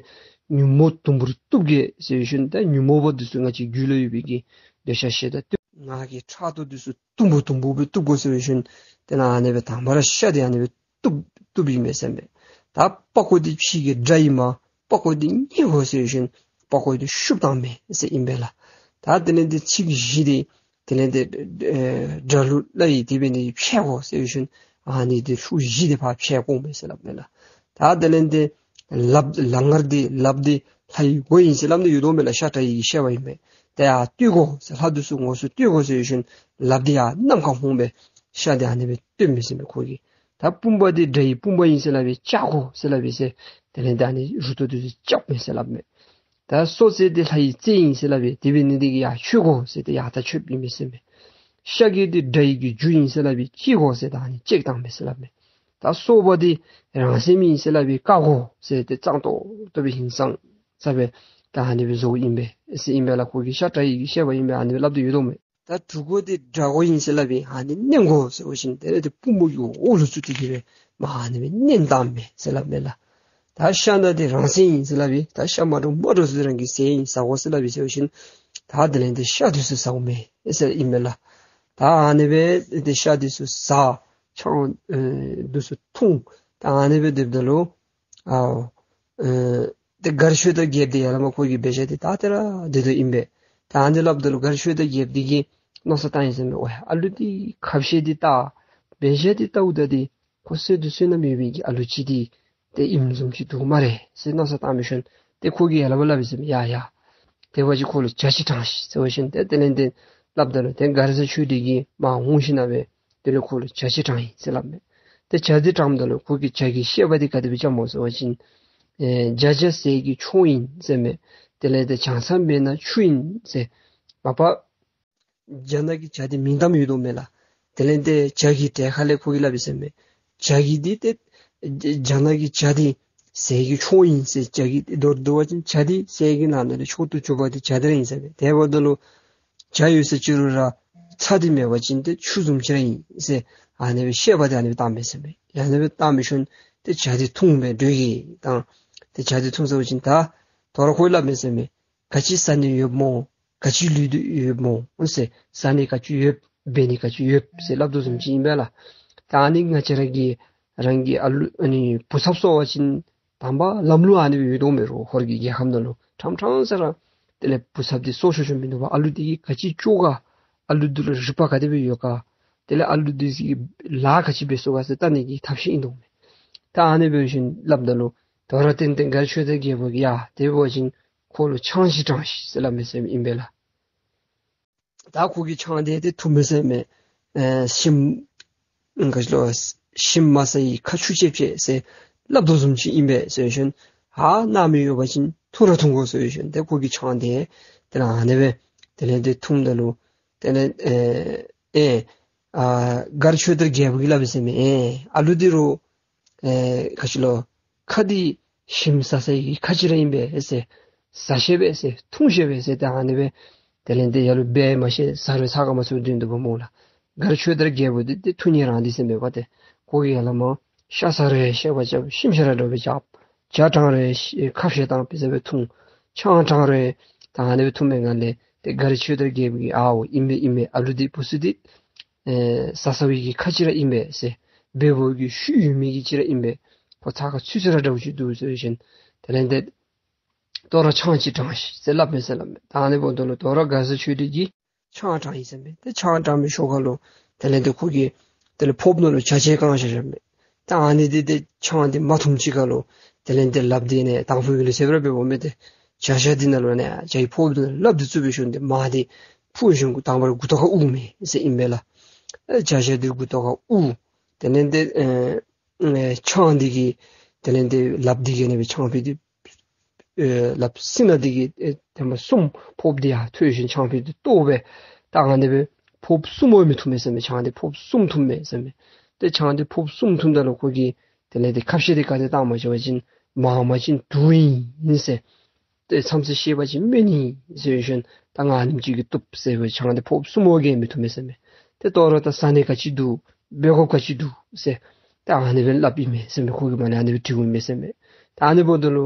ཉོན་མོངས་དུམ་བུར་གཏུབ་གེ་ཟེར་ཞིནམ་ཏེ་ཉོན་མོངས་པ་འདི་ཚུ་ང་བཅས་རྒྱུད་ལུ་ཡོད་པའི་གི་འདོད་ཆགས་ཞེ་སྡང་གཏི་མུག་གི་ཕྲག་དོག་འདི་ཚུ་དུམ་བུ་དུམ་བུ་སྦེ་གཏུབ་དགོ་ཟེར་ཞིནམ་ཏེ་ཨ་ནི་སྦེ་དང་པ་ར་ཤ་འདི་ཨ་ནི་སྦེ་གཏུབ་གཏུབ་ཨིན་མས་ཟེར་མས། ད་པགས་ཀོ་འདི་ཕྱེ་གེ་དགྲ་ཨིན་མས། པགས་ཀོ་འདི་རྙེད་དགོ་ཟེར་ཞིནམ་པགས་ཀོ་འདི་བཤུབ་བཏངམ་མས་ཟེར་ཨིན་པས་ལགས། ད་དེ་ལས་ཏེ་ཚིག་བཞི་འདི་དེ་ལས་ཏེ་ཨེ་དགྲ་ལུ་སླབ་ཡི། དེ་འབད་ནི་འདི་འཕྱད་དགོ་ཟེར་ཞིནམ་ཨ་ནི་འདི་ཚིག་བཞི་འདི་ཕར་འཕྱད་དགོ་མས་ཟེར་སླབ་མས་ལགས། ད་དེ་ལས་ཏེ་ལགཔ་ལག་ངར་འདི་ལགཔ་འདི་ལྷའི་སྒོ་ཨིན་ཟེར་སླབ་ནི་ཡོད་དོ་མས་ལགས། ཤ་དྲག་ཡི་གི་བཤད་པ་ཨིན་པས། ཏེ་ཡར་བསྟོད་དགོ་ཟེར་ལྷ་འདི་ཚུ་དངོས་སུ་བསྟོད་དགོ་ཟེར་ཞིནམ་ལགཔ་འདི་ཡར་གནམ་ཁར་ལྷོངམ་སྦེ་ཤ་འདི་ཨ་ནི་སྦེ་བཏོན་མས་ཟེར་མས་ཁོ་གིས། ད་དཔུང་པ་འདི་དགྲ་ཡི་དཔུང་པ་ཨིན་ཟེར་སླབ་ཨིན། བཅག་དགོ་ཟེར་སླབ་ཨིན་ཟེར། དེ་ལས་ད་ཨ་ནི་རུ་ཏོ་འདི་ཚུ་བཅགཔ་མས་ཟེར་སླབ་མས། ད་སོ་རྩེ་འདི་ལྷ་ཡི་རྩེ་ཨིན་ཟེར་སླབ་ཨིན། དེ་འབད་ནི་འདི་གིས་ཡར་ཆོད་དགོ་ཟེར་ཏེ་ཡར་ད་ཆོདཔ་ཨིན་མས་ཟེར་མས། ཤ་གི་འདི་དགྲ་ཡི་གི་རྒྱུ་ཨིན་ཟེར་སླབ་ཨིན། བཅད་དགོ་ཟེར་ད་ཨ་ནི་བཅད་བཏངམ་མས་ཟེར་སླབ་མས། ད་སོ་པ་འདི་རང་སེམས་ཨིན་ཟེར་སླབ་ཨིན། བཀག་དགོ་ཟེར་ཏེ་གཙང་ཏོག་ཏོ་སྦེ་ཧིང་སངས་ས་སྦེ་ད་ཨ་ནི་སྦེ་བཟོཝ་ཨིན་པས་ཟེར་ཨིན་པས་ལགས། ཁོ་གིས་ཤ་དྲག་ཡི་གི་བཤད་པ་ཨིན་པས། ཨ་ནི་སྦེ་སླབ་སྟེ་ཡོད་དོ་མས། ད་དྲུག་པ་འདི་དགྲ་མགོ་ཨིན་ཟེར་སླབ་ཨིན། ཨ་ནི་མནན་དགོ་ཟེར་བ་ཅིན་དེ་ལས་ཏེ་དཔུང་པ་གི་འོག་ལུ་བཙུགས་ཏེ་གི་སྦེ་མར་ཨ་ནི་སྦེ་མནན་བཏངམ་མས་ཟེར་སླབ་མས་ལགས། ད་ཤ་ནང་འདི་རང་སེམས་ཨིན་ཟེར་སླབ་ཨིན། ད་ཤ་མ་འདྲཝ་མ་འདྲཝ་ཚུ་རང་གི་སེམས་ཨིན། ཟ་དགོ་ཟེར་སླབ་ཨིན་ཟེར་བ་ཅིན་ད་དེ་ལས་ཏེ་ཤ་འདི་ཚུ་ཟཝ་མས་ཟེར་ཨིན་མས་ལགས། ད་ཨ་ནི་སྦེ་ཏེ་ཤ་འདི་ཚུ་ཟ། ཆང་ཨེ་འདི་ཚུ་འཐུང་། ད་ཨ་ནི་སྦེ་སྡོདཔ་ད་ལུ་ཨའོ་ཨེ་ཏེ་མགར་ཆོས་དར་རྒྱལཔོ་འདི་ཡར་ལས་མར་ཁོ་གི་འབད་བཞག་འདི་ད་དེ་ར་འདི་དོ་ཨིན་པས། ད་ཨ་ནི་སླབ་ད་ལུ་མགར་ཆོས་དར་རྒྱལཔོ་འདི་གིས་མནོ་བསམ་བཏང་ཡི་ཟེར་མས། ཝའི་ཨ་ལུ་འདི་ཁ་བཤད་འདི་ད་འབད་བཞག་འདི་ལྟཝ་ད་འདི་ཁོ་བསོད་སྡེ་བསོད་ནམས་ཡོད་པའི་གི་ཨ་ལུ་ཅིག་འདི་ཏེ་ཨིནམ་བཟུམ་ཅིག་འདུག་སྨ་རེ་ཟེར་མནོ་བསམ་བཏང་འབད་ཞིནམ་ཏེ་ཁོ་གིས་ཡར་ལས་མར་སླབ་ཡི་ཟེར་མས། ཡ་ཡ་དེ་འབད་བ་ཅིན་ཁོ་ལུ་ཇ་ཅིག་དྲང་ཤིག་ཟེར་བ་ཅིན་ཏེ་དེ་ལས་ཏེ་སླབ་ད་ལུ་ཏེ་མགར་བཟའ་ཆོས་སྒྲོན་གྱིས་མར་འོང་ཞིནམ་སྦེ་དེ་ལས་ཁོ་ལུ་ཇ་ཅིག་དྲང་ཡི་ཟེར་སླབ་མས། ཏེ་ཇ་འདི་དྲངམ་ད་ལུ་ཁོ་གིས་ཇ་གི་བཤད་པ་འདི་ག་དེ་སྦེ་རྐྱབ་སྨོ་ཟེར་བ་ཅིན་ཨེ་ཇ་ཇ་ཟས་ཀྱི་མཆོག་ཡིན་ཟེར་མས། དེ་ལས་ཏེ་ཇ་མཚམས་མེད་ན་ཆུ་ཡིན་ཟེར། མ་པ་ཇ་ནང་གི་ཇ་འདི་མིང་གཏམ་ཡོད་དོ་མས་ལགས། དེ་ལས་ཏེ་ཇ་གི་གྲས་ཁ་ལས་ཁོ་གིས་སླབ་ཡི་ཟེར་མས། ཇ་གི་འདི་ཏེ་ཇ་ནང་གི་ཇ་འདི་ཟས་ཀྱི་མཆོག་ཡིན་ཟེར། ཇ་གི་འདི་མདོར་བསྡུ་བ་ཅིན་ཇ་འདི་ཟས་ཀྱི་ནང་ན་ལས་མཆོག་ཏུ་གྱུར་པ་འདི་ཇ་འདི་ར་ཨིན་ཟེར་མས། དེ་འབདཝ་ད་ལུ་ཇ་ཡོད་ས་ཅི་རུང་ར་ཚྭ་འདི་མེད་པ་ཅིན་ཏེ་ཆུ་བཟུམ་ཅིག་ར་ཨིན་ཟེར་ཨ་ནི་སྦེ་བཤད་པ་འདི་ཨ་ནི་སྦེ་བཏངམ་མས་ཟེར་མས། ཡ་ཨ་ནི་སྦེ་བཏངམ་འབད་ཞིནམ་ཏེ་ཇ་འདི་འཐུང་སྦེ་འགྱོ་གེ་དང་། ཏེ་ཇ་འདི་འཐུང་ཚར་བ་ཅིན་ད་དོ་རུང་ཁོ་གིས་སླབ་མས་ཟེར་མས། ག་ཅི་ཟ་ནི་ཡོདཔ་སྨོ། ག་ཅི་ལུས་ཏེ་ཡོདཔ་སྨོ་ཟེར། ཟ་ནི་ག་ཅི་ཡོད་འབད་ནི་ག་ཅི་ཡོད་ཟེར་སླབ་དོ་བཟུམ་ཅིག་ཨིན་པས་ལགས། ད་ཨ་ནི་ང་བཅས་ར་གི་རང་གི་ཨ་ལུ་ཨ་ནི་བུ་ཚབ་གསོ་བ་ཅིན་དང་པ་ལམ་ལུགས་ཨ་ནི་སྦེ་ཡོད་དོ་མས། རོགས་ཧོར་གྱི་རྒྱལ་ཁམས་ནང་ལུ་ཕྲང་ཕྲང་ས་ར་དེ་ལས་བུ་ཚབ་འདི་གསོ་ཆོག་ཆོག་མིན་འདུག་པ། ཨ་ལུ་འདི་གིས་ག་ཅི་ལྕོགས་ག། ཨ་ལུ་འདི་ལུ་རིག་པ་ག་དེ་སྦེ་ཡོད་ག། དེ་ལས་ཨ་ལུ་འདི་གིས་ལཱ་ག་ཅི་འབད་ཚུགས་ག་ཟེར་བལྟ་ནི་གི་ཐབས་ཤེས་ཨིན་དོ་མས། ད་ཨ་ནི་འབད་བ་ཅིན་སླབ་ད་ལུ་དོ་རུང་ཏན་ཏན་མགར་ཆོས་དར་རྒྱལ་པོ་གིས་ཡ་དེ་འབད་བ་ཅིན་ཁོ་ལུ་ཆང་ཅིག་དྲང་ཤིག་ཟེར་སླབ་མས་ཟེར་ཨིན་པས་ལགས། ད་ཁོ་གིས་ཆང་འདི་ཏེ་འཐུངམ་མས་ཟེར་མས། ཨེ་ཞིམ་ག་ཅི་ལོ་ཞིམ་མ་ཟ་ཡི་ཁ་ཆུ་ཅེབ་ཅེབ་ཟེར་སླབ་དོ་བཟུམ་ཅིག་ཨིན་པས་ཟེར་ཞིནམ་ཧ་གནང་མི་ཡོད་པ་ཅིན་འཐུང་ར་འཐུང་དགོ་ཟེར་ཞིནམ་ཏེ་ཁོ་གིས་ཆང་འདི་དེ་ལས་ཨ་ནི་སྦེ་དེ་ལས་ཏེ་འཐུངམ་ད་ལུ་དེ་ལས་ཨེ་ཨེ་ཨ་མགར་ཆོས་དར་རྒྱལ་པོ་གིས་སླབ་ཡི་ཟེར་མས། ཨེ་ཨ་ལུ་འདི་རུང་ཨེ་ག་ཅི་ལོ་ཁ་འདི་ཞིམ་ཟ་ཟ་ཡི་ཁ་ཅིག་ར་ཨིན་པས་ཟེར། ཟ་ཤེས་པས་ཟེར། འཐུང་ཤེས་པས་ཟེར། ཏེ་ཨ་ནི་སྦེ་དེ་ལས་ཏེ་ཡ་ལུ་འབད་མ་ཤེས་ཟ་རུང་ཚ་ག་མ་ཚུགས་དོན་དུ་བ་སྨོ་ལགས། མགར་ཆོས་དར་རྒྱལ་པོ་འདི་ཏེ་ཐུགས་མཉེས་རང་འདི་ཟེར་མས་པ། ཏེ་ཁོ་གིས་ཡར་ལས་མར་ཤ་ཟ་རུང་ཤེས་པ་རྐྱབ། ཞིམ་ཤ་ར་འདྲཝ་སྦེ་རྐྱབ། ཇ་དྲང་རུང་ཤེས་ཁ་བཤད་དང་པི་ཟེར་སྦེ་འཐུང་། ཆང་དྲང་རུང་ད་ཨ་ནི་སྦེ་འཐུང་པའི་ངང་ལས་ཏེ་མགར་ཆོས་དར་རྒྱལ་པོ་གིས་ཨའོ་ཨིན་པས་ཨིན་པས། ཨ་ལུ་འདི་བུ་ཚུ་འདི་ ཨེ་ཟ་ཟ་བའི་གི་ཁ་ཅིག་ར་ཨིན་པས་ཟེར། འབདཝ་གི་ཤུལ་ཡོད་མི་གི་ཅིག་ར་ཨིན་པས། ཁོ་ཚ་ཁ་ཚུད་ཚུད་ར་འདྲཝ་ཅིག་འདུག་ཟེར་བཞིན་དེ་ལས་ཏེ་ད་རུང་ཆང་ཅིག་དྲང་ཤིག་ཟེར་སླབ་མས་ཟེར་སླབ་མས། ད་ཨ་ནི་འབདཝ་ད་ལུ་ད་རུང་མགར་བཟའ་ཆོས་སྒྲོན་གྱིས་ཆང་དྲང་ཡི་ཟེར་མས། ཏེ་ཆང་དྲང་མི་ཤུལ་ཁ་ལུ་དེ་ལས་ཏེ་ཁོ་གིས་དེ་ལས་ཕོརཔ་ནང་ལུ་ཇ་ཆས་བཀང་བཞག་བཞགཔ་མས། ད་ཨ་ནི་འདི་ཏེ་ཆང་འདི་མ་འཐུངམ་ཅིག་ཁ་ལུ་དེ་ལས་ཏེ་ལགཔ་འདི་ནི་དང་ཕུ་གི་ལུ་ཟེར་བར་འབདཝ་མས། ཏེ་ཇ་ཤ་འདི་ནང་ལུ་ནི་ཇ་ཡི་ཕོརཔ་འདི་ནང་ལགཔ་འདི་བཙུགས་སྦེ་ཞིནམ་ཏེ་མར་འདི་འཕུར་ཞིནམ་དང་པ་ར་མགུ་ཏོ་ཁར་དབུར་མས་ཟེར་ཨིན་པས་ལགས། ཨེ་ཇ་ཤ་འདི་མགུ་ཏོ་ཁར་དབུར། དེ་ལས་ཏེ་ཨེ་ཨེ་ཆང་འདི་གིས་དེ་ལས་ཏེ་ལགཔ་འདི་གིས་ནི་སྦེ་ཆང་ཕུད་དེ་ཨེ་ལགཔ་སེར་སྣ་འདི་གིས་ཨེ་ཐེངས་མ་གསུམ་ཕོརཔ་འདི་ཡར་འཐུ་ཞིནམ་ཆང་ཕུད་དེ་གཏོརཝ་མས། ད་ཨ་ནི་སྦེ་ཕོརཔ་གསུམ་འོང་མི་འཐུང་མས་ཟེར་མས། ཆང་འདི་ཕོརཔ་གསུམ་འཐུང་མས་ཟེར་མས། ཏེ་ཆང་འདི་ཕོརཔ་གསུམ་འཐུངམ་ད་ལུ་ཁོ་གིས་དེ་ལས་ཏེ་ཁ་བཤད་འདི་ག་དེ་བཏང་མས་ཟེར་བ་ཅིན་མང་མ་ཅིན་དུག་ཨིན་ཟེར། ཏེ་མཚམས་ཚོད་ཤེས་པ་ཅིན་སྨན་ཨིན་ཟེར་ཞིནམ་ད་ང་ཨ་ནེམ་ཅིག་གིས་བཏུབ་ཟེར་བའི་ཆང་འདི་ཕོརཔ་གསུམ་འོང་གིས་མི་འཐུང་མས་ཟེར་མས། ཏེ་ད་རུང་ད་ཟ་ནི་ག་ཅི་འདུག་འབད་དགོཔ་ག་ཅི་འདུག་ཟེར་ད་ཨ་ནི་སྦེ་སླབ་ཨིན་མས་ཟེར་མས། ཁོ་གིས་མ་ཎི་ཨ་ནི་སྦེ་དྲིཝ་ཨིན་མས་ཟེར་མས། ད་ཨ་ནི་འབདཝ་ད་ལུ་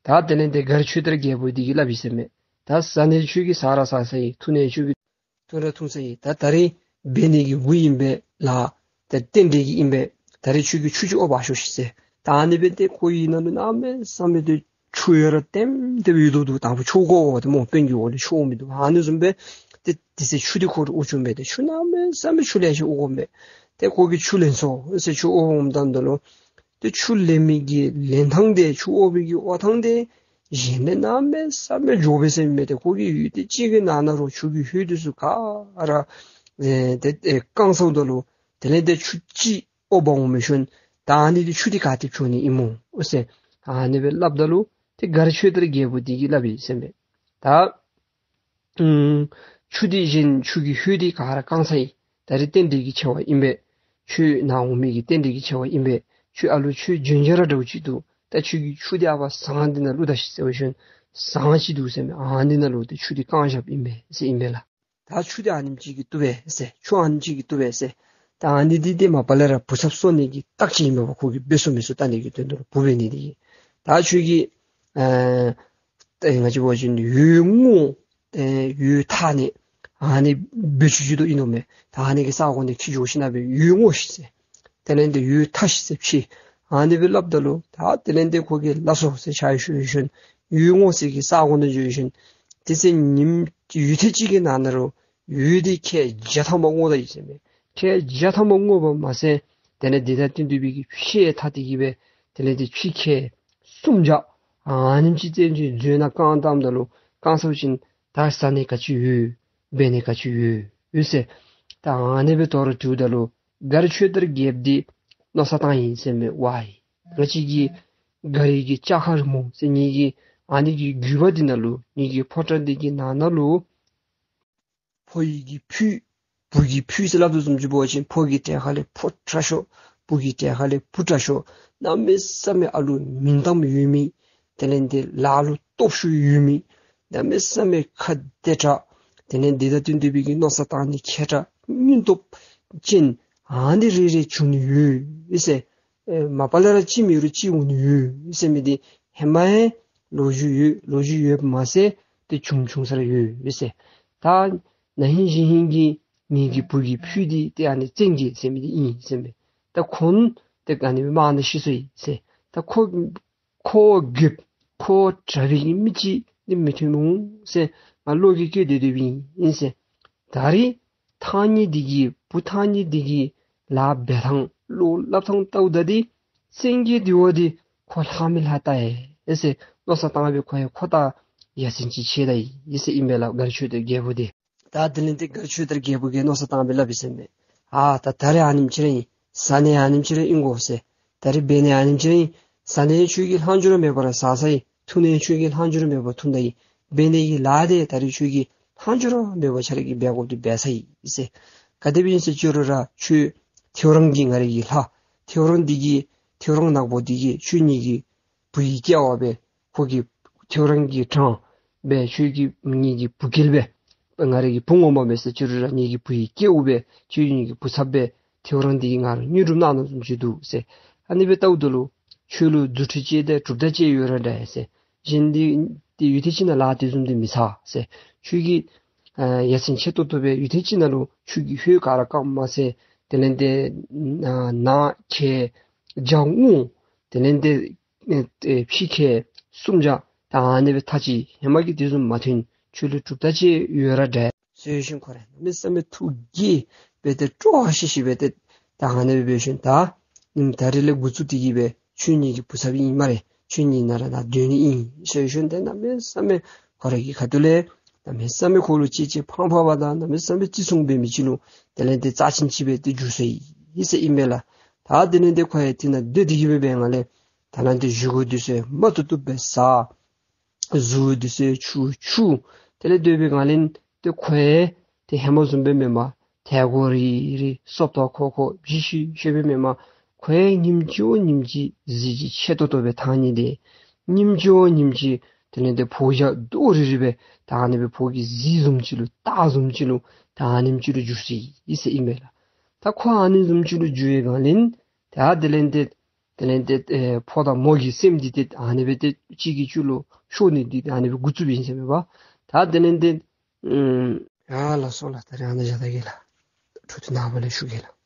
ད་དེ་ལས་ཏེ་མགར་ཆོས་དར་རྒྱལ་པོ་འདི་གིས་སླབ་ཡི་ཟེར་མས། ད་ཟ་ནི་ཁྱོད་ཀྱིས་ཟ་ར་ཟ་ས་ཨིན། འཐུང་ནི་ཁྱོད་ཀྱིས་འཐུང་ར་འཐུང་ས་ཨིན། ད་ད་རིས་འབད་ནི་གི་འགོ་ཨིན་པས་ལགས། ད་རྟེན་འབྲེལ་གྱི་ཨིན་པས། ད་རིས་ཁྱོད་ཀྱིས་ཆུ་ཅིག་དབོ་འབག་ཤོག་ཤིག་ཟེར། ད་ཨ་ནི་སྦེ་ཏེ་ཁོ་གི་ནང་ལུ་གནམ་མེད་ས་མེད་ཏེ་ཆུ་ཡོད་ར་ལྟེམ་ལྟེ་སྦེ་ཡོད་དོ་འདུག། དང་ཕུ་ཆུ་ཁོག་འོག་ཏེ་མོ་དཔོན་གྱི་འོག་ལུ་ཆུ་འོང་མི་འདུག། ཨ་ནི་བཟུམ་སྦེ་ཏེ་དེ་ཚེ་ཆུ་འདི་ཁོ་ར་དབོ་བྱུང་སྦེ་ཏེ་ཆུ་གནམ་མེད་ས་མེད་ཆུ་ལེ་ཤ་དབོ་འོངམ་མས། ཏེ་ཁོ་གིས་ཆུ་ལེན་སོང་ཟེར། ཆུ་དབོ་འོངམ་ད་ད་ལུ་ཏེ་ཆུ་ལེན་མི་གི་ལེན་ཐངས་འདི་ཆུ་དབོ་བའི་གི་དབོ་ཐངས་འདི་གཞན་ལས་གནམ་མེད་ས་མེད་མགྱོགས་པས་ཟེར་མས། ཏེ་ཁོ་གིས་ཡུད་ཐེངས་ཅིག་གི་ནང་ན་ར་ཆུ་གི་ཧོད་འདི་ཚུ་ག་ར་ཨེ་ཏེ་ཨེ་བཀང་ཚརཝ་ད་ལུ་དེ་ལས་ཏེ་ཆུ་ཅིག་དབོ་འབག་འོང་མི་ཤུལ་ད་ཨ་ནི་འདི་ཆུ་འདི་ག་ཏེ་བྱུང་ནི་ཨིན་མོ་ཟེར་ཨ་ནི་སྦེ་སླབ་ད་ལུ་ཏེ་མགར་ཆོས་དར་རྒྱལ་པོ་འདི་གིས་སླབ་ཡི་ཟེར་མས། ད་ཨུམ་ཆུ་འདི་གཞན་ཆུ་གི་ཧོད་འདི་ག་ར་བཀང་ཚར་ཡི། ད་རིས་རྟེན་འབྲེལ་གྱི་ཆེ་བ་ཨིན་པས། ཁྱོད་ནཱ་འོང་མི་གི་རྟེན་འབྲེལ་གྱི་ཆེ་བ་ཨིན་པས། ཁྱོད་ཨ་ལུ་ཁྱོད་འབྱོན་འབྱོན་ར་འདྲཝ་ཅིག་འདུག། ད་ཁྱོད་ཀྱིས་ཆུ་འདི་ཨ་ཕར་ཟངས་འདི་ནང་བླུག་ད་ཤིག་ཟེར་བ་ཅིན་ཟངས་ཅིག་འདུག་ཟེར་མས། ཨ་ནི་ནང་ལུ་ཏེ་ཆུ་འདི་བཀང་བཞགཔ་ཨིན་པས་ཟེར་ཨིན་པས་ལགས། ད་ཆུ་འདི་ཨ་ནེམ་ཅིག་གིས་བཏུབ་པས་ཟེར། ཆུ་ཨ་ནེམ་ཅིག་གིས་བཏུབ་པས་ཟེར། ད་ཨ་ནི་འདི་ཏེ་མ་པ་ལས་ར་བུ་ཚབ་གསོ་ནི་གི་རྟགས་ཅིག་ཨིན་པས། ཁོ་གིས་འབད་ཚུགས་མི་ཚུགས་བལྟ་ནི་གི་དོན་དུ་ལུ་བུ་འབད་ནི་འདི་གིས། ད་ཁྱོད་ཀྱིས་ཨེ་ཏེ་ང་བཅས་འབད་བ་ཅིན་ཡོས་བརྔོ་ཏེ་ཡོས་འཐག་ནི་ཨ་ནི་འབད་བཅུག་བཅུག་དོ་ཨིན་ནོ་མས། ད་ཨ་ནི་གི་ས་གོ་ནང་འཁྱིད་འགྱོ་ཞིན་ན་སྦེ་ཡོས་བརྔོ་ཤིག་ཟེར། དེ་ལས་ཏེ་ཡོས་འཐག་ཤིག་ཟེར་ཕྱེ། ཨ་ནི་སྦེ་སླབ་ད་ལུ་ད་དེ་ལས་ཏེ་ཁོ་གིས་ལགས་སོ་ཟེར་ཕྱག་ཞུ་ཞིནམ་ཡོས་བརྔོ་སའི་གི་ས་གོ་ནང་འགྱོ་ཞིནམ་དེ་ཚེ་ཉིནམ་ཡུད་ཐེངས་ཅིག་གི་ནང་ན་ར་ཡོས་འདི་ཁལ་བརྒྱ་ཐམ་པ་བརྔོ་ད་ཡི་ཟེར་མས། ཁལ་བརྒྱ་ཐམ་པ་བརྔོ་བ་མ་ཚད་དེ་ལས་འདི་དང་བསྟུན་ཏེ་སྦེ་གི་ཕྱེ་འཐག་སྟེ་གི་སྦེ་དེ་ལས་ཏེ་ཕྱེ་ཁལ་སུམ་བརྒྱ་ཨ་ནེམ་ཅིག་བཙལ་ཏེ་མཛོད་ནང་བཀང་བཏངམ་ད་ལུ་བཀང་ཚརཝ་ཅིག་ད་ཟ་ནི་ག་ཅི་ཡོད་འབད་ནི་ག་ཅི་ཡོད་ཡོད་ཟེར། ད་ཨ་ནི་སྦེ་དོ་རུང་དྲིཝ་ད་ལུ་མགར་ཆོས་དར་རྒྱལཔོ་འདི་མནོ་བསམ་བཏང་ཡི་ཟེར་མས། ཝའི་ང་བཅས་ཀྱི་མགར་གྱི་ལྕགས་མཁར་མོ་ཟེར་ངེ་གི་ཨ་ནི་གི་རྒྱུད་པ་འདི་ནང་ལུ་ངེ་གི་ཕོ་བྲང་འདི་གི་ནང་ན་ལུ་ཕོ་ཡི་གི་ཕུད་བུ་གི་ཕུད་ཟེར་སླབ་དོ་བཟུམ་ཅིག་འབད་བ་ཅིན་ཕོ་གི་གྲལ་ཁ་ལས་ཕོ་དྲག་ཤོས་བུ་གི་གྲལ་ཁ་ལས་བུ་དྲག་ཤོས་གནམ་མེད་ས་མེད་ཨ་ལུ་མིང་གཏམ་ཡོད་མི་དེ་ལས་ཏེ་ལ་ལུ་སྟོབས་ཤུགས་ཡོད་མི་གནམ་མེད་ས་མེད་ཁ་བདེ་དྲགས་དེ་ལས་འདི་དང་བསྟུན་ཏེ་སྦེ་གི་མནོ་བསམ་བཏང་ནི་མཁས་དྲགས་སྙིང་སྟོབས་ཅན་ཨ་ནི་རེ་རེ་བྱུང་ནི་ཡོད་ཟེར། ཨེ་མ་པ་ལས་ར་ཅིག་མེན་རུང་ཅིག་འོང་ནི་ཡོད་ཟེར་མི་འདི་ཧེ་མ་ཡང་ལོ་རྒྱུས་ཡོད། ལོ་རྒྱུས་ཡོདཔ་མ་ཚད་ཏེ་བྱུང་བྱུང་ས་ར་ཡོད་ཟེར། ད་ན་ཧིང་གཞེས་ཧིང་གི་ངེ་གི་བུ་གི་ཕུད་འདི་ཏེ་ཨ་ནི་བཙན་རྒྱལ་ཟེར་མི་འདི་ཨིན་ཟེར་མས། ད་ཁོང་ཏེ་ཨ་ནི་མང་ན་ཤི་སོ་ཡི་ཟེར། ད་ཁོ་ཁོ་རྒྱལཔོ་ཁོ་དྲག་པའི་གི་མི་ཅིག་ནི་མི་ཐོན་འོང་ཟེར་ང་བློ་གིས་བཀལ་ཏེ་སྡོདཔ་ཨིན་ཟེར། ད་རིས་ཐང་རྙེད་འདི་གིས་བུ་ཐང་རྙེད་འདི་གིས་ལཱ་འབད་ཐངས་བློ་སླབ་ཐངས་བལྟཝ་ད་འདི་བཙན་རྒྱལ་འདི་བ་འདི་ཁོ་ལྷག་མི་ལྷག་ལྟ་ཡི་ཟེར་མནོ་བསམ་བཏང་སྦེ་ཁོ་ཡང་ཁོ་ད་ཡ་མཚན་ཅིག་ཆེ་ད་ཡི་ཟེར་ཨིན་པས་ལགས། མགར་ཆོས་དར་རྒྱལ་པོ་འདི། ད་དེ་ལས་ཏེ་མགར་ཆོས་དར་རྒྱལ་པོ་གིས་མནོ་བསམ་བཏང་སྦེ་སླབ་ཡི་ཟེར་མས། ཨ་ད་ད་རིས་ཨ་ནེམ་ཅིག་ར་ཨིན། ཟ་ནི་ཨ་ནེམ་ཅིག་ར་ཨིན་གོ་ཟེར། ད་རིས་འབད་ནི་ཨ་ནེམ་ཅིག་ར་ཨིན། ཟ་ནི་ཁྱོད་ཀྱིས་ལྷག་འཕྲོ་ར་མེད་པར་ཟ་ཚར་ཡི། འཐུང་ནི་ཁྱོད་ཀྱིས་ལྷག་འཕྲོ་ར་མེད་པར་འཐུང་ད་ཡི། འབད་ནི་གི་ལཱ་འདི་ད་རིས་ཁྱོད་ཀྱིས་ལྷག་འཕྲོ་ར་མེད་པར་ཁྱོད་ར་གིས་འབད་དགོཔ་འདི་འབད་ཚར་ཡི་ཟེར། ག་དེ་སྦེ་ཨིན་ཟེར་ཅི་རུང་ར་ཁྱོད་ཐེའུ་རང་གི་ང་རའི་གི་ལྷ་ཐེའུ་རང་འདི་གིས་ཐེའུ་རང་ནག་པོ་འདི་གིས་ཁྱོད་ངེ་གི་བུ་ཡི་སྐལ་བ་སྦེ་ཁོ་གིས་ཐེའུ་རང་གི་བྲང་སྦེ་ཁྱོད་ཀྱི་ངེ་གི་བུ་སྐལ་སྦེ་ང་རའི་གི་བུ་ངོ་མ་མེན་ཟེར་ཅི་རུང་ར་ངེ་གི་བུ་ཡི་སྐལཝ་སྦེ་ཁྱོད་ངེ་གི་བུ་ཚབ་སྦེ་ཐེའུ་རང་འདི་གིས་ང་ར་དངོས་གྲུབ་གནང་གནངམ་བཟུམ་ཅིག་འདུག་ཟེར། ཨ་ནི་སྦེ་བལྟཝ་ད་ལུ་ཁྱོད་ལུ་རྫུ་འཕྲུལ་ཅིག་དང་གྲུབ་རྟགས་ཅིག་ཡོད་ར་འདྲ་ཟེར། གཞན་འདི་ཏེ་ཡུད་ཐེངས་ཅིག་ནང་ལཱ་དེ་བཟུམ་འདི་མི་ཚར་ཟེར། ཁྱོད་ཀྱིས་ ཨ་ཡ་མཚན་ཆེ་ཏོག་ཏོ་སྦེ་ཡུད་ཐེངས་ཅིག་ནང་ལུ་ཆུ་གི་ཧོད་ག་ར་བཀག་མ་ཚད་དེ་ལས་ཏེ་ཨ་ནཱ་ཁལ་ལྗང་སྔོ་དེ་ལས་ཏེ་ཨེ་ཨེ་ཕྱེ་ཁལ་སུམ་བརྒྱ་ད་ཨ་ནི་སྦེ་ཐག་ཅིག་ཧེ་མ་གི་དེ་བཟུམ་མ་ཐོན། ཁྱོད་ལུ་གྲུབ་རྟགས་ཅིག་ཡོད་ར་འདྲ་ཟེར་ཞིནམ་ཁོ་ར་གནམ་མེད་ས་མེད་ཐུགས་དགྱེས་སྦེ་ཏེ་སྤྲོ་བ་ཤིག་ཤིག་སྦེ་ཏེ་ད་ཨ་ནི་སྦེ་འབད་ཞིནམ་ད་ཨམ་ད་རིས་ལས་འགོ་བཙུགས་ཏེ་གི་སྦེ་ཁྱོད་ངེ་གི་བུ་ཚབ་ཨིན་སྨ་རེ། ཁྱོད་ངེ་ནཱ་ར་ད་སྡོད་ནི་ཨིན་ཟེར་ཞིནམ་ཏེ་གནམ་མེད་ས་མེད་ཁོ་ར་གི་ཁ་ཐུག་ལས་གནམ་མེད་ས་མེད་ཁོ་ལུ་གཅེས་གཅེས་ཕངས་ཕངས་པ་དང་གནམ་མེད་ས་མེད་བརྩི་སྲུང་འབད་མི་ཅིག་ལུ་དེ་ལས་ཏེ་རྩ་ཅན་ཅིག་སྦེ་ཏེ་འགྱུར་སོ་ཡི་ཟེར་ཨིན་པས་ལགས། ད་དེ་ལས་ཏེ་ཁོ་ཡང་དེ་ནང་སྡོད་དེ་གི་སྦེ་འབད་ང་ལས་ད་ནཱ་ཏེ་བཞེས་སྒོ་འདི་ཚུ་མ་བཏུབ་བཏུབ་སྦེ་བཟའ། གཟུགས་འདི་ཚུ་ཆུ་ཆུ། དེ་ལས་སྡོད་པའི་སྒང་ལས་ཏེ་ཁོ་ཡང་ཏེ་ཧེ་མ་བཟུམ་སྦེ་མེན་པར་ཐལ་གོ་རི་རི་སོབ་ཏོ་ཁོ་ཁོ་བཞི་ཤུ་ཤུ་སྦེ་མེན་པར་ཁོ་ཡང་ཉིནམ་གཅིག་བ་ཉིནམ་གཅིག་གཟི་བརྗིད་ཆེ་ཏོག་ཏོ་སྦེ་ཐང་ནི་དེ། ཉིནམ་གཅིག་བ་ཉིནམ་གཅིག་དེ་ལས་ཏེ་ཕོ་རྒྱས་རྡོག་རིལ་རི་སྦེ་ད་ཨ་ནི་སྦེ་ཕོ་གི་གཟི་བཟུམ་ཅིག་ལུ་སྟག་བཟུམ་ཅིག་ལུ་ད་ཨ་ནེམ་ཅིག་ལུ་འགྱུར་སོ་ཡི་ཟེར་ཨིན་པས་ལགས། ད་ཁོ་ཨ་ནི་བཟུམ་ཅིག་ལུ་འགྱུར་བའི་སྒང་ལས་ད་དེ་ལས་ཏེ་དེ་ལས་ཏེ་ཨེ་ཕོ་དང་མོ་གི་སེམས་འདི་ཏེ་ཨ་ནི་སྦེ་ཏེ་གཅིག་གིས་གཅིག་ལུ་ཤོར་ནི་འདི་ཏེ་ཨ་ནི་སྦེ་འགོ་བཙུགསཔ་ཨིན་ཟེར་མས་པ། ད་དེ་ལས་ཏེ་ཨམ་ཡ་ལགས་སོ་ལགས། ད་རིས་ཨ་ནཱ་བཞག་ད་གེ་ལགས། འཕྲོ་མཐུད་ནངས་པ་ལས་ཞུ་གེ་ལགས།